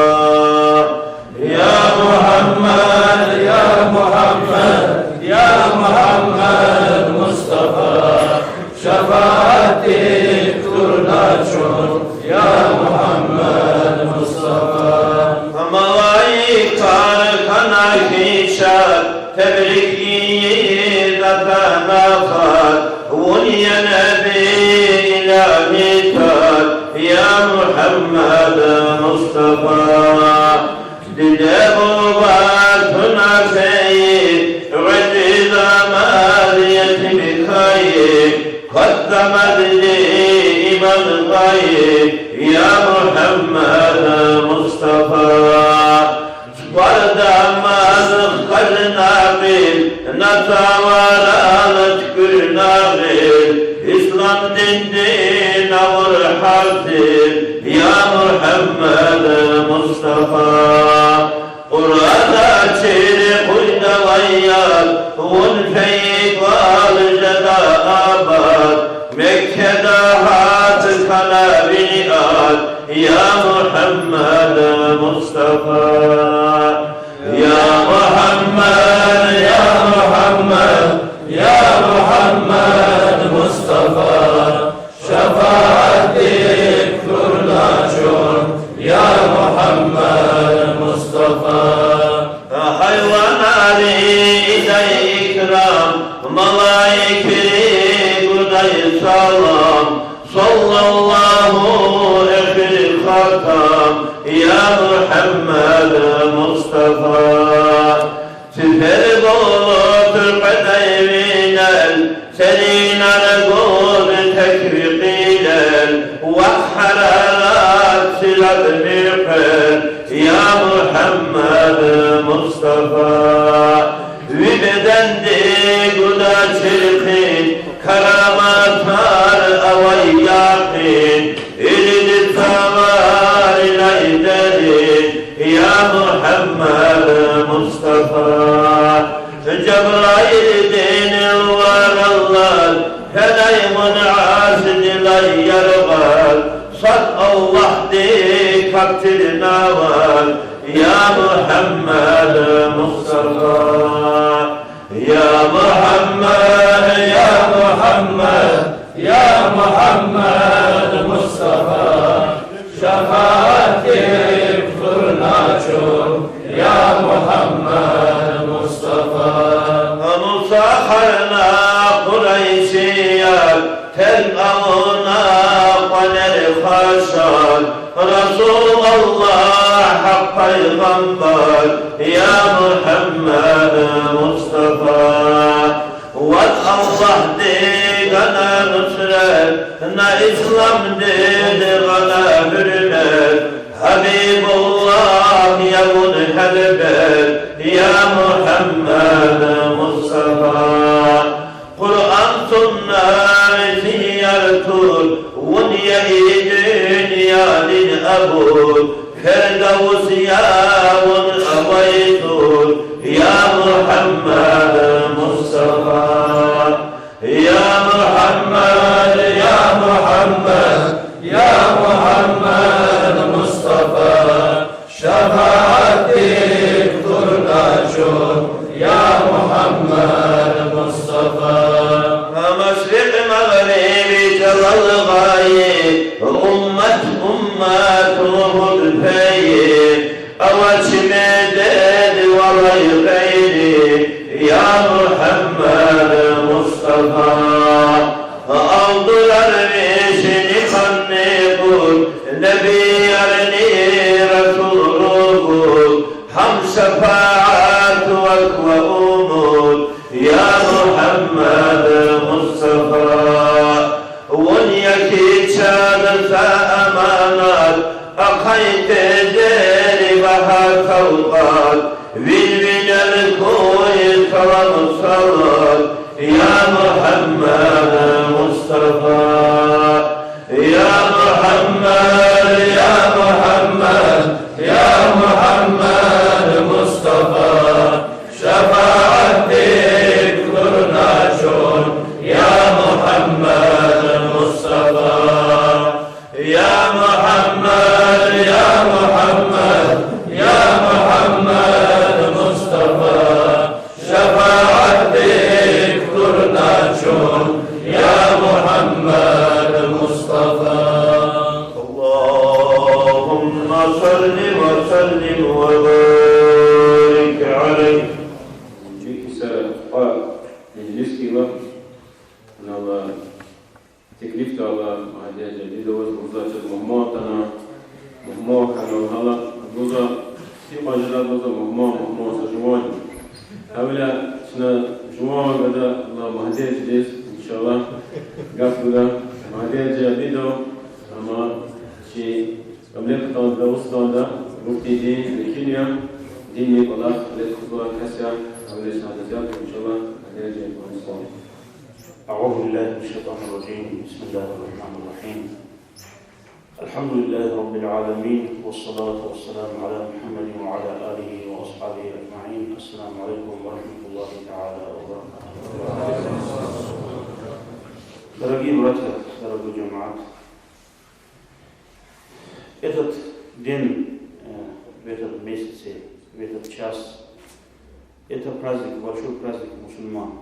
يا محمد، يا محمد، يا محمد مصطفى، شفاعتك ترنا چون، يا محمد مصطفى. Малаикар хьана хьи шад, тебрик ийида тана хат, вун я Неби илагьи тад, я Мугьаммад Мустафа. Диде-буба туна фейи, гъвечӀи заман етим хьайи, кваз заман ди иман гайи, я Мугьаммад Мустафа. Чуквар дамаз хкажна гъил, на цаварал туькӀуьрна гъил, ислам диндин авур гьазир, я Мугьаммад Мустафа. Къурада чир къуйдалай яд, вун фейи кӀвал жеда абад, Меккеда гьат хьана виниад, я Мугьаммад Мустафа. يا محمد، يا محمد، يا محمد مصطفى، شفاعتك ترنا چون، يا محمد مصطفى. Гьайванар ийидай икрам, малаикри гудай салам, صلى الله آخر ختم، يا محمد مصطفى. Цифер болуд къведай винел, серинар гуд тек ви къилел, вахъ гьарарат сират муькъвел, я Мугьаммад Мустафа. Ви беденди гуда чирхин, караматар авай якъин, ирид цаварилай дерин, я Шад Расулаллагь, гьакъ пайгъамбар, я Мугьаммад Мустафа. Вад Аллагьди гана нусрат, на исламдиз гъана гьуьрмет, Гьабибуллагь, я вун гьелбет, я Мугьаммад Мустафа. Къуръан, сунна, виси яр тур, вун я и дуьньядин абур, Фирдавс я вун авай сур, я Мугьаммад Мустафа. Я Мугьаммад, я Мугьаммад, я Мугьаммад Мустафа, шафаатдик тур на чун, я Мугьаммад Мустафа. Машрикь-магъриб жалал гъайи, уммат-уммат лугьуд фейи, авач медед валай гъейри, я Мугьаммад Мустафа. Алдурар вишни къанни кьуд, набиярни расул ругуд, гьам шафаат вак ва умуд, я Мугьаммад Мустафа. Вун я хьи чаз са аманат, ахъай тежер багьа савкьват, вин-винел хьуй салам-салат, я Мугьаммад Мустафа. Я Мугьаммад, я Мугьаммад, я Мугьаммад Мустафа, шафаатдик тур на чун, я Мугьаммад Мустафа. Я Мугьаммад, я Мугьаммад, я Мугьаммад Мустафа, шафаатдик тур на чун, я Мугьаммад Мустафа. اللهم صل وسلم وبارك عليه. Чизи сара кьван межлисдилай, анал теклифдалай Мугьадер Жалидоваз лугьузва чаз мугьман атана, мугьман хьана лагьана, лугьузва, гьикьван жеда лугьузва мугьман, мугьман са жуван. Гьавиляй чна жуван гада ла Мугьадер Жалидиз, иншаллагь, гаф гуда. Мугьадер Жалидов, амма чи мемлекатдин, Дагъустандин муфтидин векил я, диндин кӀвалах лезги кас я, гьавиляй чна зиярат, иншаллагь, Мугьадер Жалидиз. أعوذ بالله من الشيطان الرجيم. بسم الله الرحمن الرحيم. الحمد لله رب العالمين، والصلاة والسلام على محمد وعلى آله وأصحابه أجمعين. السلام عليكم ورحمة الله تعالى وبركاته. Дорогие братья, дорогой джамаат, этот день, э, в этот месяце, в этот час, это праздник, большой праздник мусульман.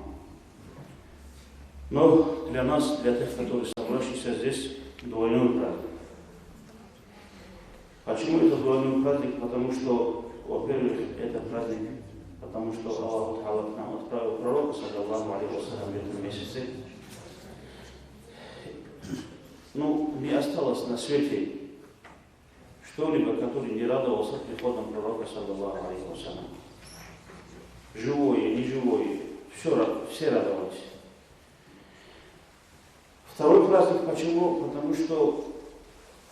Но для нас, для тех, которые собравшиеся здесь, двойной праздник. Почему это двойной праздник? Потому что, во-первых, это праздник, потому что Аллах Тааля к нам отправил пророка, саллаллаху алейхи ва саллям, в этом месяце. Ну, не осталось на свете что-либо, который не радовался приходом пророка, саллаллаху алейхи ва саллям. Живое, неживое, всё ра-, все радовались. Второй праздник почему? Потому что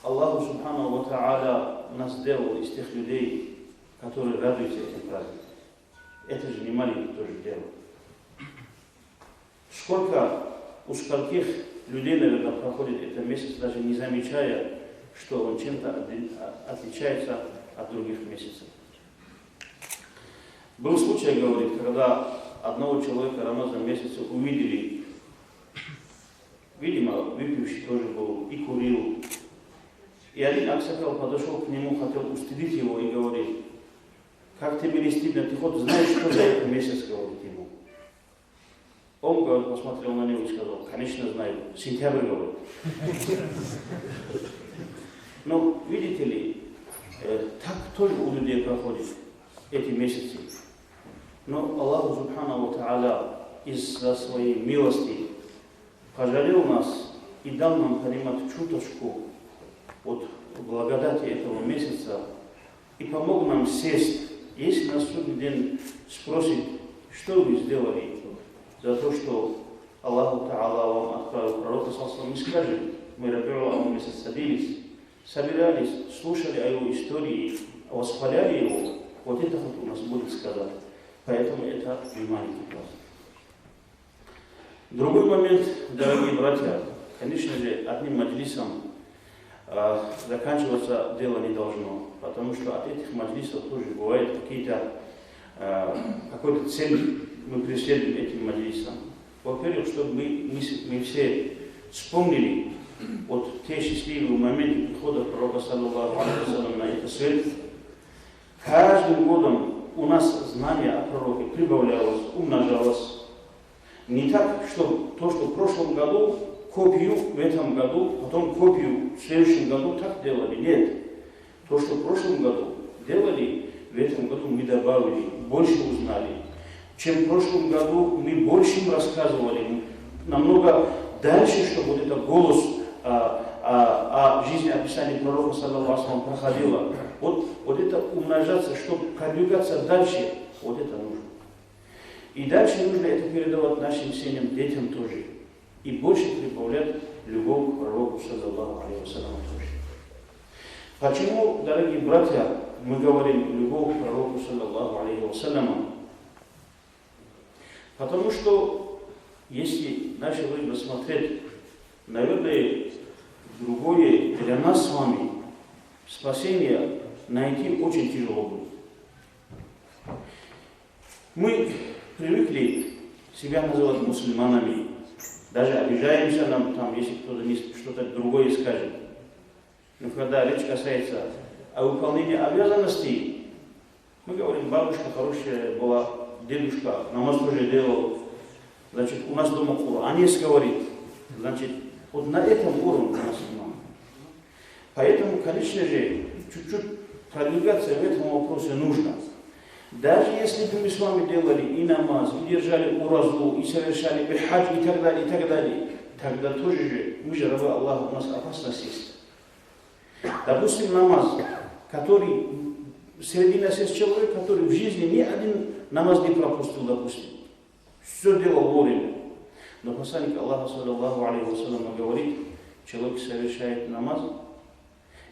Аллах Субханаху ва Тааля нас сделал из тех людей, которые радуются этим праздникам. Это же не маленькое тоже дело. Сколько, у скольких людей, наверное, проходит этот месяц, даже не замечая, что он чем-то отли-, отличается от других месяцев. Был случай, говорит, когда одного человека в Рамазан месяце увидели, видимо, выпивший тоже был и курил. И один аксакал подошёл к нему, хотел устыдить его и говорит: «Как тебе не стыдно? Ты хоть знаешь, что за этот месяц?» — говорит ему. Он, говорит, посмотрел на него и сказал: «Конечно знаю, сентябрь», говорит. Но, видите ли, э, так тоже у людей проходят эти месяцы. Но Аллах Субханаху ва Тааля из-за своей милости пожалел нас и дал нам понимать чуточку Вот благодати этого месяца и помог нам сесть. Если нас судный день спросит, что вы сделали за то, что Аллаху Таала вам отправил пророка, саллаллаху алейхи ва саллям, мы скажем: мы Рабиуль Авваль месяц садились, собирались, слушали о его истории, восхваляли его. Вот это вот у нас будет сказать. Поэтому это внимание, пожалуйста. Другой момент, дорогие братья, конечно же, одним маджлисом а, заканчиваться дело не должно, потому что от этих маджлисов тоже бывают какие-то, а, какой-то цель мы преследуем этим маджлисом. Во-первых, чтобы мы, мы, с- мы все вспомнили вот те счастливые моменты прихода пророка, саллаллаху алейхи ва саллям, на этот свет. Каждым годом у нас знание о пророке прибавлялось, умножалось. Не так, что то, что в прошлом году, копию в этом году, потом копию в следующем году, так делали. Нет. То, что в прошлом году делали, в этом году мы добавили, больше узнали. Чем в прошлом году, мы больше им рассказывали, намного дальше, чтобы вот этот голос о, о, о жизни, описании пророка, саллаллаху алейхи ва саллям, проходило. Вот, вот это умножаться, чтобы продвигаться дальше, вот это нужно. И дальше нужно это передавать нашим семьям, детям тоже. И больше прибавлять любовь к пророку, саллаллаху алейхи ва саллям, тоже. Почему, дорогие братья, мы говорим любовь к пророку, саллаллаху алейхи ва саллям? Потому что, если наше время смотреть, наверное, другое для нас с вами спасение найти очень тяжело будет. Мы привыкли себя называть мусульманами, даже обижаемся нам там, если кто-то не с- что-то другое скажет. Но когда речь касается о выполнении обязанностей, мы говорим: бабушка хорошая была, дедушка намаз тоже делал, значит, у нас дома Коран есть, говорит. Значит, вот на этом уровне у нас иман. Поэтому, конечно же, чуть-чуть продвигаться в этом вопросе нужно. Даже если бы мы с вами делали и намаз, и держали уразу, и совершали бы хадж, и так далее, и так далее, тогда тоже же, мы же рабы Аллаха, у нас опасность есть. Допустим, намаз, который среди нас есть человек, который в жизни ни один намаз не пропустил, допустим. Все делал вовремя. Но посланник Аллаха, саллаллаху алейхи ва саллям, говорит: человек совершает намаз,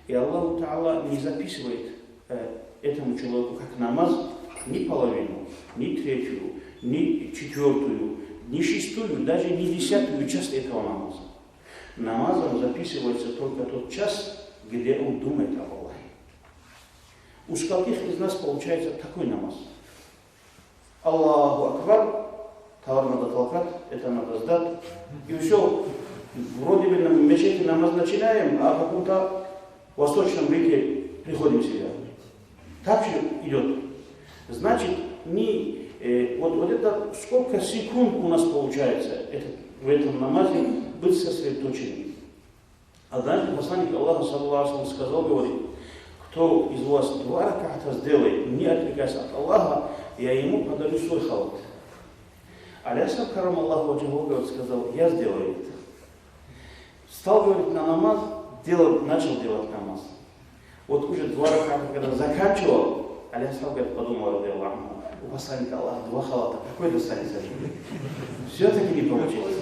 и Аллаху Таала не записывает э, этому человеку как намаз ни половину, ни третью, ни четвертую, ни шестую, даже ни десятую часть этого намаза. Намазом записывается только тот час, где он думает об Аллахе. У скольких из нас получается такой намаз? Аллаху Акбар, товар надо толкать, это надо сдать. И все, вроде бы на мечети намаз начинаем, а в каком-то восточном рите приходим в себя. Так же идет. Значит, не, э, вот, вот это сколько секунд у нас получается этот, в этом намазе быть сосредоточенным. Однажды посланник Аллаха, саллаллаху алейхи ва саллям, сказал, говорит: кто из вас два раката сделает, не отвлекаясь от Аллаха, я ему подарю свой халат. Али асгьаб, каррамаллаху ваджхаху, говорит, сказал: я сделаю это. Стал, говорит, на намаз, делал, начал делать намаз. Вот уже два раката, когда заканчивал, Али асгьаб, говорит, подумал, радияллаху анху: у посланника Аллаха два халата, какой достанется мне? Все-таки не получилось.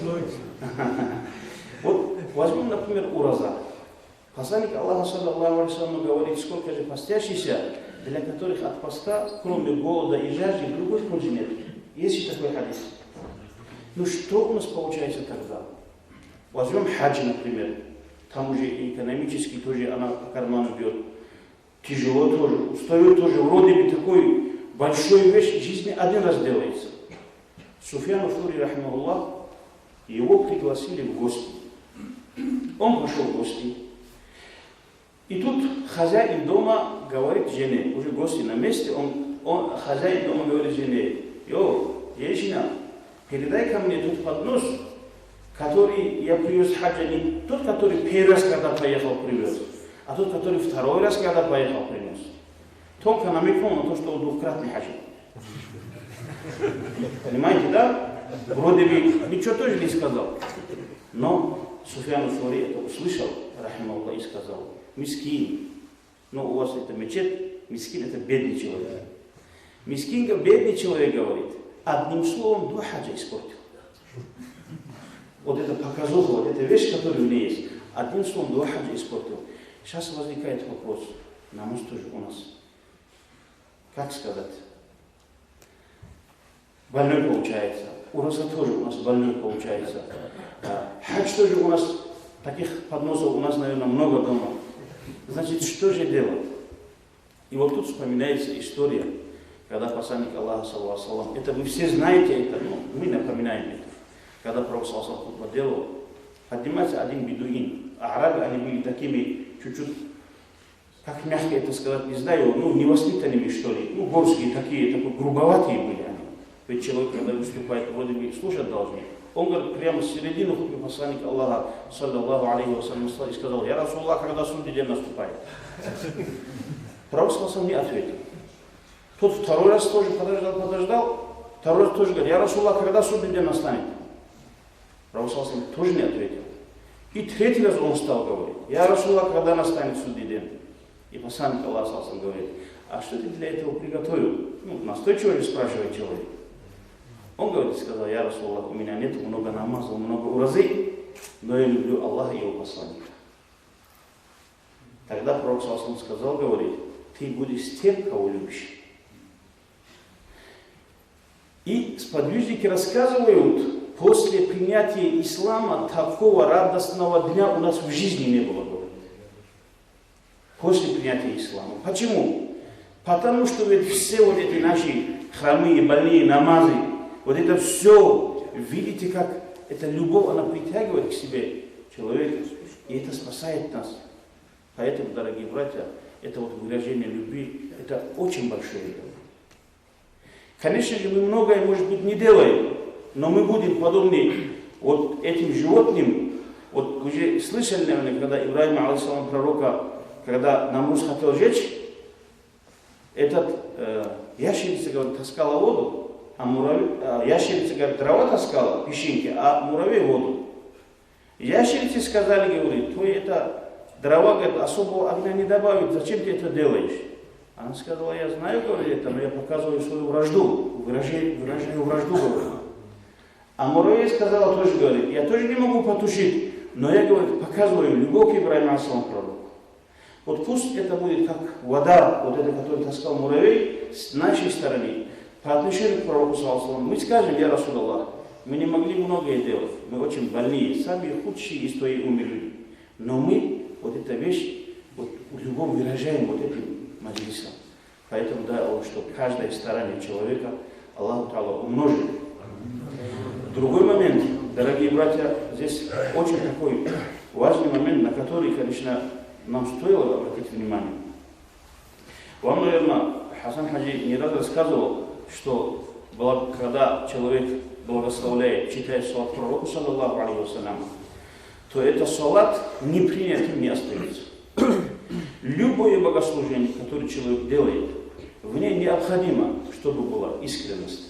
Вот возьмём, например, ураза. Посланник Аллаха, саллаллаху алейхи ва саллям, говорит, сколько же постящихся, для которых от поста, кроме голода и жажды, другой пользы нет. Есть и такой хадис. Ну что у нас получается тогда? Возьмём хадж, например. Там уже и экономически тоже она по карману бьёт. Тяжело тоже, устаёт тоже. Вроде бы такой большой вещь в жизни один раз делается. Суфьяну Саури, рахимахуллах, его пригласили в гости. Он пошёл в гости. И тут хозяин дома говорит жене, уже гости на месте, он, он, хозяин дома говорит жене: «Йо, женщина, передай-ка мне тот поднос, который я привёз с хаджа, не тот, который первый раз, когда поехал, привёз, а тот, который второй раз, когда поехал, принёс». Тонко намекнул на то, что он двукратный хаджи. Понимаете, да? Вроде бы ничего тоже не сказал. Но Суфьяну Саури это услышал, рахимахуллах, и сказал: Мискин. Ну, у вас это мечеть, мискин — это бедный человек. Мискин, га-, бедный человек, говорит, одним словом, два хаджа испортил. Вот это показуха, вот эта вещь, которая у меня есть, одним словом, два хаджа испортил. Сейчас возникает вопрос, намаз тоже у нас, как сказать, больной получается. Ураза тоже у нас больной получается. А, хадж тоже у нас, таких подносов у нас, наверное, много дома. Значит, что же делать? И вот тут вспоминается история, когда посланник Аллаха, саллаллаху алейхи ва саллям, это вы все знаете, это, ну, мы напоминаем это. Когда пророк, саллаллаху алейхи ва саллям, хутба делал, поднимается один бедуин. А арабы они были такими чуть-чуть, как мягко это сказать, не знаю, ну, невоспитанными, что ли. Ну, горские такие, такой грубоватые были они. Ведь человек, когда выступает, вроде бы слушать должны. Он, говорит, прямо в середину хутбы посланника Аллаха, саллаллаху алейхи ва саллям, встал и сказал: «Я Расулуллах, когда судный день наступает?» Пророк, саллаллаху алейхи ва саллям, не ответил. Тот второй раз тоже подождал, подождал. Второй раз тоже говорит: «Я Расулуллах, когда судный день настанет?» Пророк, саллаллаху алейхи ва саллям, тоже не ответил. И третий раз он стал говорить: «Я Расулуллах, когда настанет судный день?» И посланник Аллаха, саллаллаху алейхи ва саллям, говорит: «А что ты для этого приготовил?» Ну, настойчиво же спрашивает человек. Он, говорит, сказал: «Я Расулуллах, у меня нет много намазов, много уразы, но я люблю Аллаха и его посланника». Тогда пророк, саллаллаху алейхи ва саллям, сказал, говорит: «Ты будешь с тем, кого любишь». И сподвижники рассказывают, после принятия ислама такого радостного дня у нас в жизни не было, говорит. После принятия ислама. Почему? Потому что ведь все вот эти наши хромые, больные, намазы, вот это все, видите, как эта любовь, она притягивает к себе человека, и это спасает нас. Поэтому, дорогие братья, это вот выражение любви, это очень большое дело. Конечно же, мы многое, может быть, не делаем, но мы будем подобны вот этим животным. Вот уже слышали, наверное, когда Ибрагим, алейхиссалам, пророка, когда Намруд хотел сжечь, этот, э, ящерица, говорит, таскала воду, а муравей, а, ящерица, говорит, дрова таскала, песчинки, а муравей воду. Ящерицы сказали, говорит: «Твои это дрова, говорит, особого огня не добавит, зачем ты это делаешь?» Она сказала: «Я знаю, говорит, это, но я показываю свою вражду, выражаю, выражаю вражду», говорит. А муравей сказала тоже, говорит: «Я тоже не могу потушить, но я, говорит, показываю любовь к Ибрагиму, алейхиссалам, пророку». Вот пусть это будет как вода, вот это, которую таскал муравей, с нашей стороны, по отношению к пророку, саллаллаху алейхи ва саллям. Мы скажем: «Я Расулаллах, мы не могли многое делать, мы очень больные, самые худшие из твоей уммы люди. Но мы, вот эта вещь, вот любовь выражаем вот этим маджлисом». Поэтому дай Аллах, чтобы каждое старание человека Аллах Тааля умножил. Другой момент, дорогие братья, здесь очень такой важный момент, на который, конечно, нам стоило обратить внимание. Вам, наверное, Хасан Хаджи не раз рассказывал, что бла-, когда человек благословляет, читает салат пророку, саллаллаху алейхи ва саллям, то это салат непринятым не остается. Любое богослужение, которое человек делает, в ней необходимо, чтобы была искренность,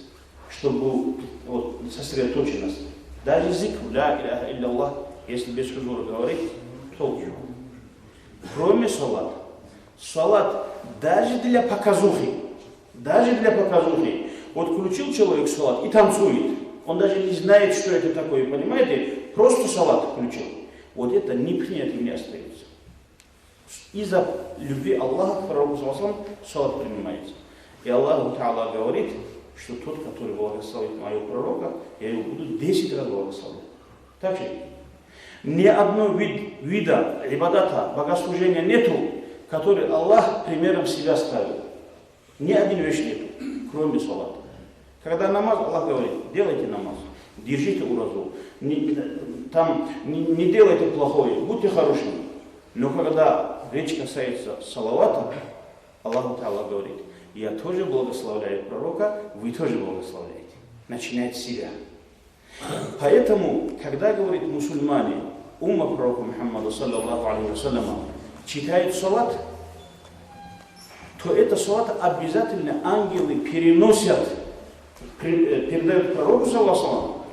чтобы была вот сосредоточенность. Даже зикр, ля иляха илляллах, если без хузура говорить, толку. Кроме салата. Салат даже для показухи. Даже для показухи. Вот включил человек салат и танцует. Он даже не знает, что это такое, понимаете? Просто салат включил. Вот это не принято и не остается. Из-за любви Аллаха к пророку, саллаллаху алейхи ва саллям, салат принимается. И Аллах Тааля говорит, что тот, который благословит моего пророка, я его буду десять раз благословлять. Так же? Ни одного вид-, вида ибадата, богослужения нету, который Аллах примером себя ставил. Ни один вещь нету, кроме салата. Когда намаз, Аллах говорит: «Делайте намаз, держите уразу, не, там, не, не делайте плохое, будьте хорошими». Но когда речь касается салавата, Аллах Тааля говорит: «Я тоже благословляю пророка, вы тоже благословляйте». Начинает с себя. Поэтому, когда, говорит, мусульмане, умма пророка Мухаммада, саллаллаху алейхи ва саллям, читают салат, то это салат обязательно ангелы переносят, при-, э, передают пророку, саллаллаху алейхи ва саллям,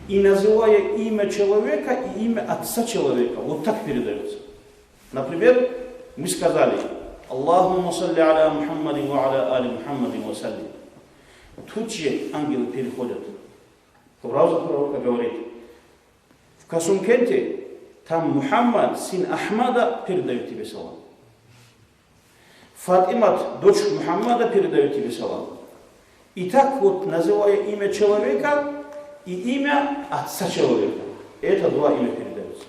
и называя имя человека и имя отца человека. Вот так передается. Например, Мы сказали: «Аллахумма салли аля Мухаммадин ва аля али Мухаммадин ва саллим». Тут же ангелы переходят. Фраза пророка говорит: «В Касумкенте, там Мухаммад, сын Ахмада, передает тебе салам. Фатимат, дочь Мухаммада, передает тебе салам». И так вот, называя имя человека и имя отца человека, это два имя передаются.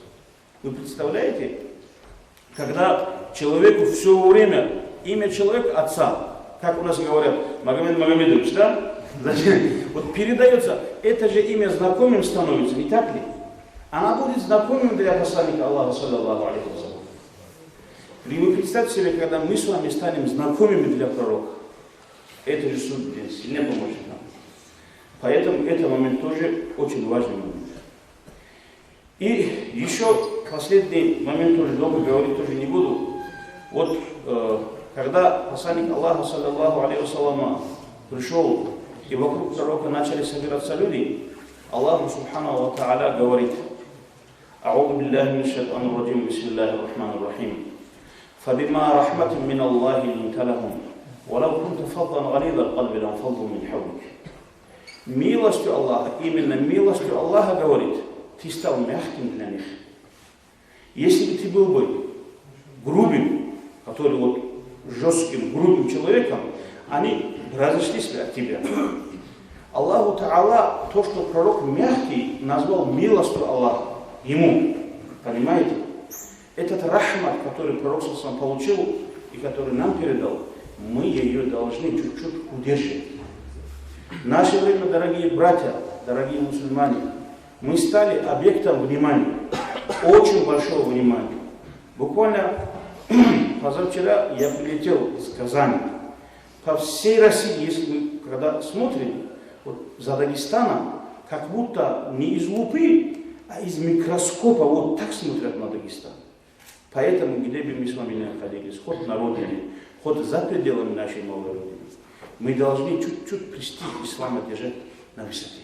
Вы представляете, когда человеку всё время имя человека, отца, как у нас говорят, Магомед Магомедович, да? Значит, вот передаётся, это же имя знакомым становится, не так ли? Она будет знакомым для посланника Аллаха, саллаллаху алейхи ва саллям. И вы представьте себе, когда мы с вами станем знакомыми для пророка. Это же суть, сильно поможет нам. Поэтому этот момент тоже очень важный момент. И ещё последний момент, тоже долго говорить тоже не буду. Вот, э, когда посланник Аллаха, саллаллаху алейхи ва саллама, пришёл, и вокруг пророка начали собираться люди, Аллах, субханаху ва тааля, говорит: أعوذ بالله من الشيطان الرجيم. بسم الله الرحمن الرحيم. فبما رحمة من الله لنت لهم ولو كنت فظا غليظ القلب لانفضوا من حولك. Милостью Аллаха, именно милостью Аллаха, говорит, ты стал мягким для них. Если бы ты был бы грубым, который вот жёстким, грубым человеком, они разошлись бы от тебя. Аллаху Тааля то, что пророк мягкий, назвал милостью Аллаха ему. Понимаете? Этот рахмат, который пророк, саллаллаху алейхи ва саллям, получил и который нам передал, мы её должны чуть-чуть удерживать. В наше время, дорогие братья, дорогие мусульмане, мы стали объектом внимания, очень большого внимания. Буквально позавчера я прилетел из Казани. По всей России, если мы когда смотрим, вот за Дагестаном, как будто не из лупы, а из микроскопа вот так смотрят на Дагестан. Поэтому, где бы мы с вами ни находились, хоть на родине, хоть за пределами нашей малой родины, мы должны чуть-чуть престиж ислама держать на высоте.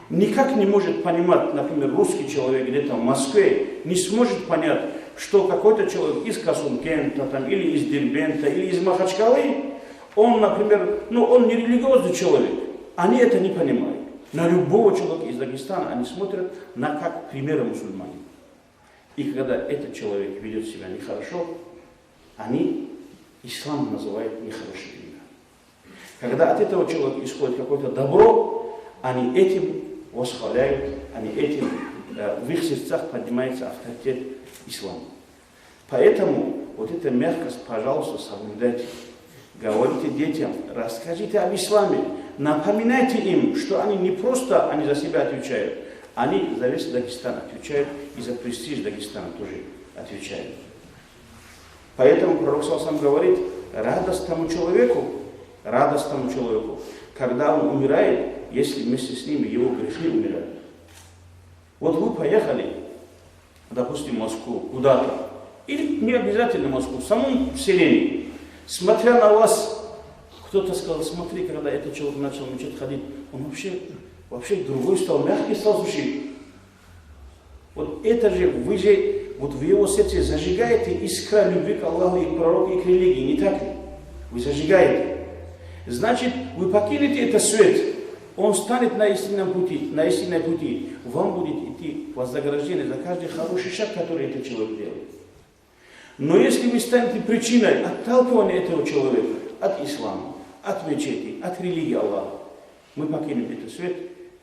Никак не может понимать, например, русский человек где-то в Москве не сможет понять, что какой-то человек из Касумкента там, или из Дербента, или из Махачкалы, он, например, ну, он не религиозный человек. Они это не понимают. На любого человека из Дагестана они смотрят на как примера мусульманина. И когда этот человек ведёт себя нехорошо, они ислам называют нехорошими именами. Когда от этого человека исходит какое-то добро, они этим восхваляют, они этим, э, в их сердцах поднимается авторитет ислама. Поэтому вот эта мягкость, пожалуйста, соблюдайте. Говорите детям, расскажите об исламе, напоминайте им, что они не просто они за себя отвечают, они за весь Дагестан отвечают и за престиж Дагестана тоже отвечают. Поэтому пророк, саллаллаху алейхи ва саллям, говорит: радость тому человеку, радость тому человеку, когда он умирает, если вместе с ним его грехи умирают. Вот вы поехали, допустим, в Москву, куда-то, или не обязательно в Москву, в самом селении, смотря на вас, кто-то сказал: «Смотри, когда этот человек начал в мечеть ходить, он вообще, вообще другой стал, мягкий стал, слушай». Вот это же, вы же, вот в его сердце зажигаете искра любви к Аллаху и к пророку, и к религии, не так ли? Вы зажигаете. Значит, вы покинете этот свет, он встанет на истинном пути, на истинном пути. Вам будет идти вознаграждение за каждый хороший шаг, который этот человек делает. Но если вы станете причиной отталкивания этого человека от ислама, от мечети, от религии Аллаха, мы покинем этот свет,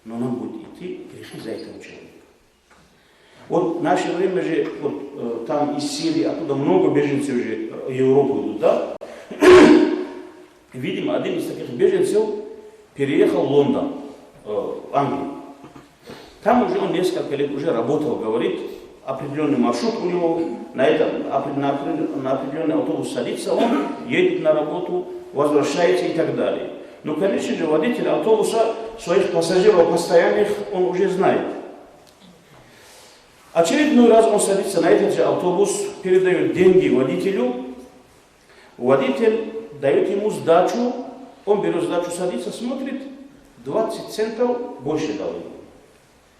но нам будут идти грехи за этого человека. Вот в наше время же, вот, э, там из Сирии, оттуда много беженцев же, э, в Европу идут, да? Видимо, один из таких беженцев переехал в Лондон, э, в Англию. Там уже он несколько лет уже работал, говорит, определённый маршрут у него, на этом, опре-, на опре-, на определённый автобус садится, он едет на работу, возвращается и так далее. Ну, конечно же, водитель автобуса своих пассажиров постоянных, он уже знает. Очередной раз он садится на этот же автобус, передаёт деньги водителю. Водитель даёт ему сдачу, он берёт сдачу, садится, смотрит, двадцать центов больше дал ему.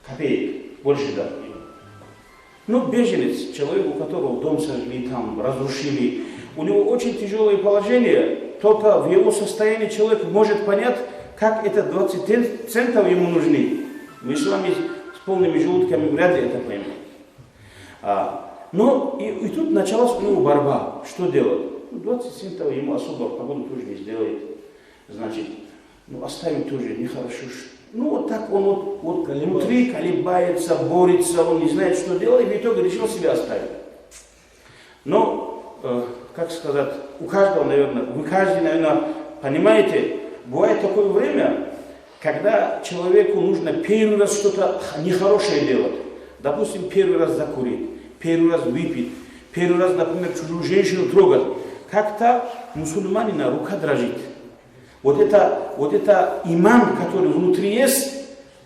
Копеек больше дал ему. Ну, беженец, человек, у которого дом сожгли, там, разрушили, у него очень тяжелое положение, только в его состоянии человек может понять, как это двадцать центов ему нужны. Мы с вами с полными желудками вряд ли это поймем. А, но и, и тут началась у него борьба. Что делать? Ну, двадцать центов ему особо погоду тоже не сделает. Значит, ну, оставить тоже нехорошо. Ну, вот так он вот, вот внутри колебается, борется, он не знает, что делать, и в итоге решил себя оставить. Но, э, как сказать, у каждого, наверное, вы каждый, наверное, понимаете, бывает такое время, когда человеку нужно первый раз что-то х-, нехорошее делать. Допустим, первый раз закурить, первый раз выпить, первый раз, например, чужую женщину трогать. Как-то мусульманина рука дрожит. Вот это, вот это иман, который внутри есть,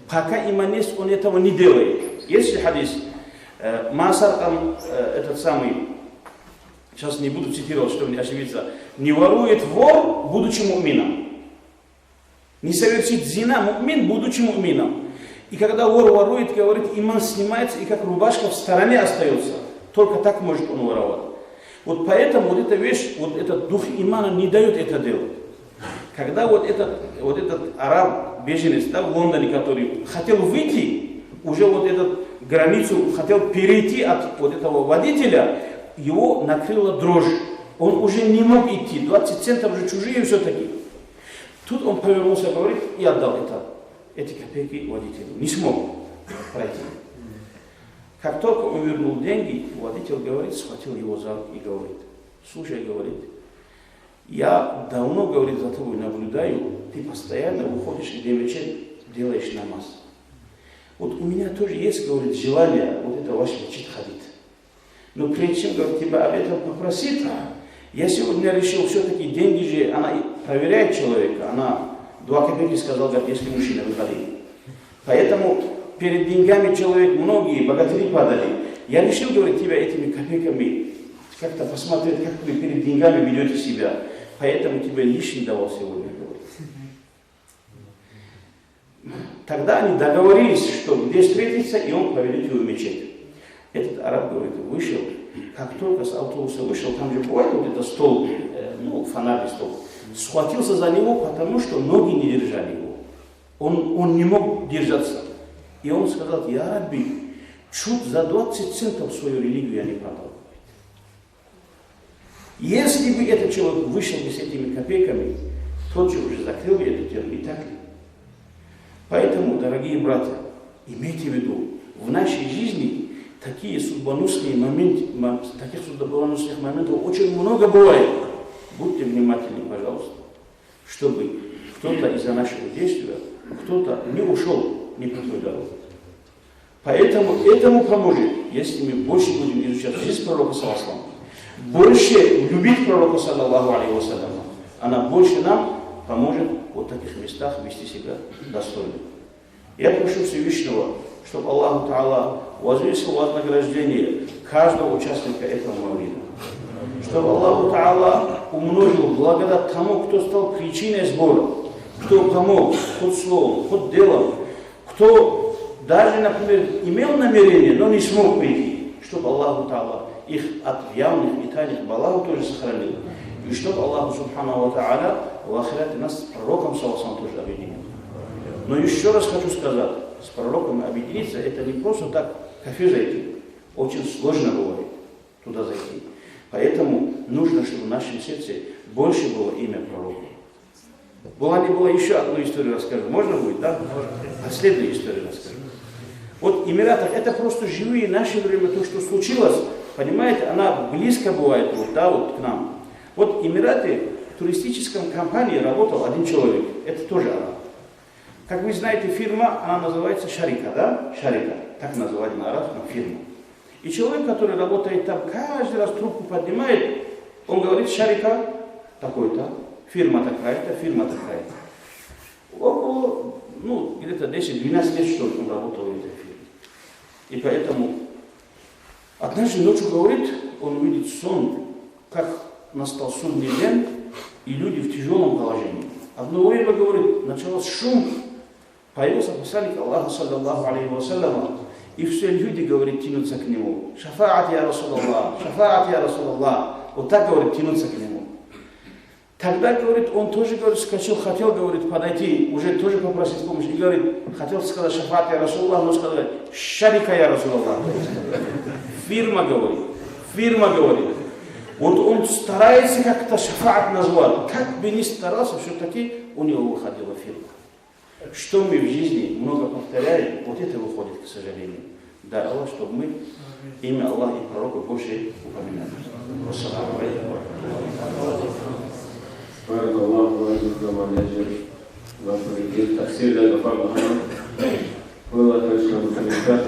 пока иман есть, он этого не делает. Есть же хадис, э, Масар там, э, этот самый, сейчас не буду цитировать, чтобы не ошибиться, не ворует вор, будучи муъмином. Не совершит зина муъмин, будучи муъмином. И когда вор ворует, говорит, иман снимается, и как рубашка в стороне остаётся. Только так может он воровать. Вот поэтому вот эта вещь, вот этот дух имана не даёт это делать. Когда вот этот, вот этот араб, беженец, да, в Лондоне, который хотел выйти, уже вот эту границу хотел перейти от вот этого водителя, его накрыла дрожь. Он уже не мог идти, двадцать центов же чужие всё-таки. Тут он повернулся, говорит, и отдал это, эти копейки водителю. Не смог пройти. Как только он вернул деньги, водитель, говорит, схватил его за руку и говорит: «Слушай, говорит, я давно, говорит, за тобой наблюдаю, ты постоянно выходишь и девочек делаешь намаз. Вот у меня тоже есть, говорит, желание вот это ваш мечеть ходить. Но прежде чем, говорит, тебя об этом попросить, я сегодня решил, всё-таки деньги же, она и проверяет человека, она два копейки сказал, говорит, если мужчина, выходи. Поэтому перед деньгами человек, многие богатыри падали. Я решил, говорит, тебя этими копейками как-то посмотреть, как вы перед деньгами ведёте себя. Поэтому тебе лишний давал сегодня, говорит». Тогда они договорились, что где встретиться, и он поведёт его в мечеть. Этот араб, говорит, вышел, как только с автобуса вышел, там же бывает вот этот столб, э, ну, фонарный столб, схватился за него, потому что ноги не держали его. Он, он не мог держаться. И он сказал: «Я Рабби, чуть за двадцать центов свою религию я не продал». Если бы этот человек вышел бы с этими копейками, тот же уже закрыл бы эту тему, не так ли? Поэтому, дорогие братья, имейте в виду, в нашей жизни такие судьбоносные моменты, мо-, таких судьбоносных моментов очень много бывает. Будьте внимательны, пожалуйста, чтобы кто-то из-за нашего действия, кто-то не ушёл не по той дороге. Поэтому этому поможет, если мы больше будем изучать жизнь пророка, саллаллаху алейхи ва саллям, больше любить пророка, саллаллаху алейхи ва саллям. Она больше нам поможет вот в таких местах вести себя достойно. Я прошу Всевышнего, чтобы Аллаху Тааля возвысил вознаграждение каждого участника этого мавлида. Чтобы Аллаху Тааля умножил благодать тому, кто стал причиной сбора, кто помог хоть словом, хоть делом, кто даже, например, имел намерение, но не смог прийти, чтоб Аллаху Тааля их от явных и тайных балаев тоже сохранил. И чтоб Аллаху Субханаху ва Тааля в ахирате нас с пророком, саллаллаху алейхи ва саллям, тоже объединил. Но ещё раз хочу сказать, с пророком объединиться — это не просто так в кафе зайти. Очень сложно бывает туда зайти. Поэтому нужно, чтобы в нашем сердце больше было имя пророка. Была не была, ещё одну историю расскажу. Можно будет, да? Последнюю историю расскажу. Вот в Эмиратах, это просто живые наши время, то, что случилось, понимаете, она близко бывает, вот, да, вот к нам. Вот в Эмирате в туристическом компании работал один человек, это тоже араб. Как вы знаете, фирма, она называется Шарика, да? Шарика, так называют на арабском фирму. И человек, который работает там, каждый раз трубку поднимает, он говорит: «Шарика такой-то, фирма такая-то, фирма такая-то». Около, ну, где-то десять-двенадцать лет, что ли, он работал в этой фирме. И поэтому однажды ночью, говорит, он видит сон, как настал судный день, и люди в тяжёлом положении. Одно время, говорит, началось шум, появился посланник Аллаха, саллаллаху алейхи ва саллям, И всё люди, говорит, тянутся к нему. Шафаат, я Расулаллах, шафаат, я Расулаллах. Вот так, говорит, тянутся к нему. Тогда, говорит, он тоже, говорит, вскочил, хотел, говорит, подойти, уже тоже попросить помощи. И говорит, хотел сказать шафаат, я Расулаллах, но сказал, говорит, шарика, я Расулаллах. Фирма, говорит, фирма, говорит. Вот он старается как-то шафаат назвать. Как бы ни старался, всё-таки у него выходила фирма. Что мы в жизни много повторяем, вот это выходит, к сожалению. Дай Аллах, чтобы мы имя Аллаха и пророка больше упоминали. Вассаламу алейкум ва рахматуллахи ва баракатух. بارك الله فيكم جميعا الأجر. Ваш тафсир да гафар лагьана. Валлагь, конечно,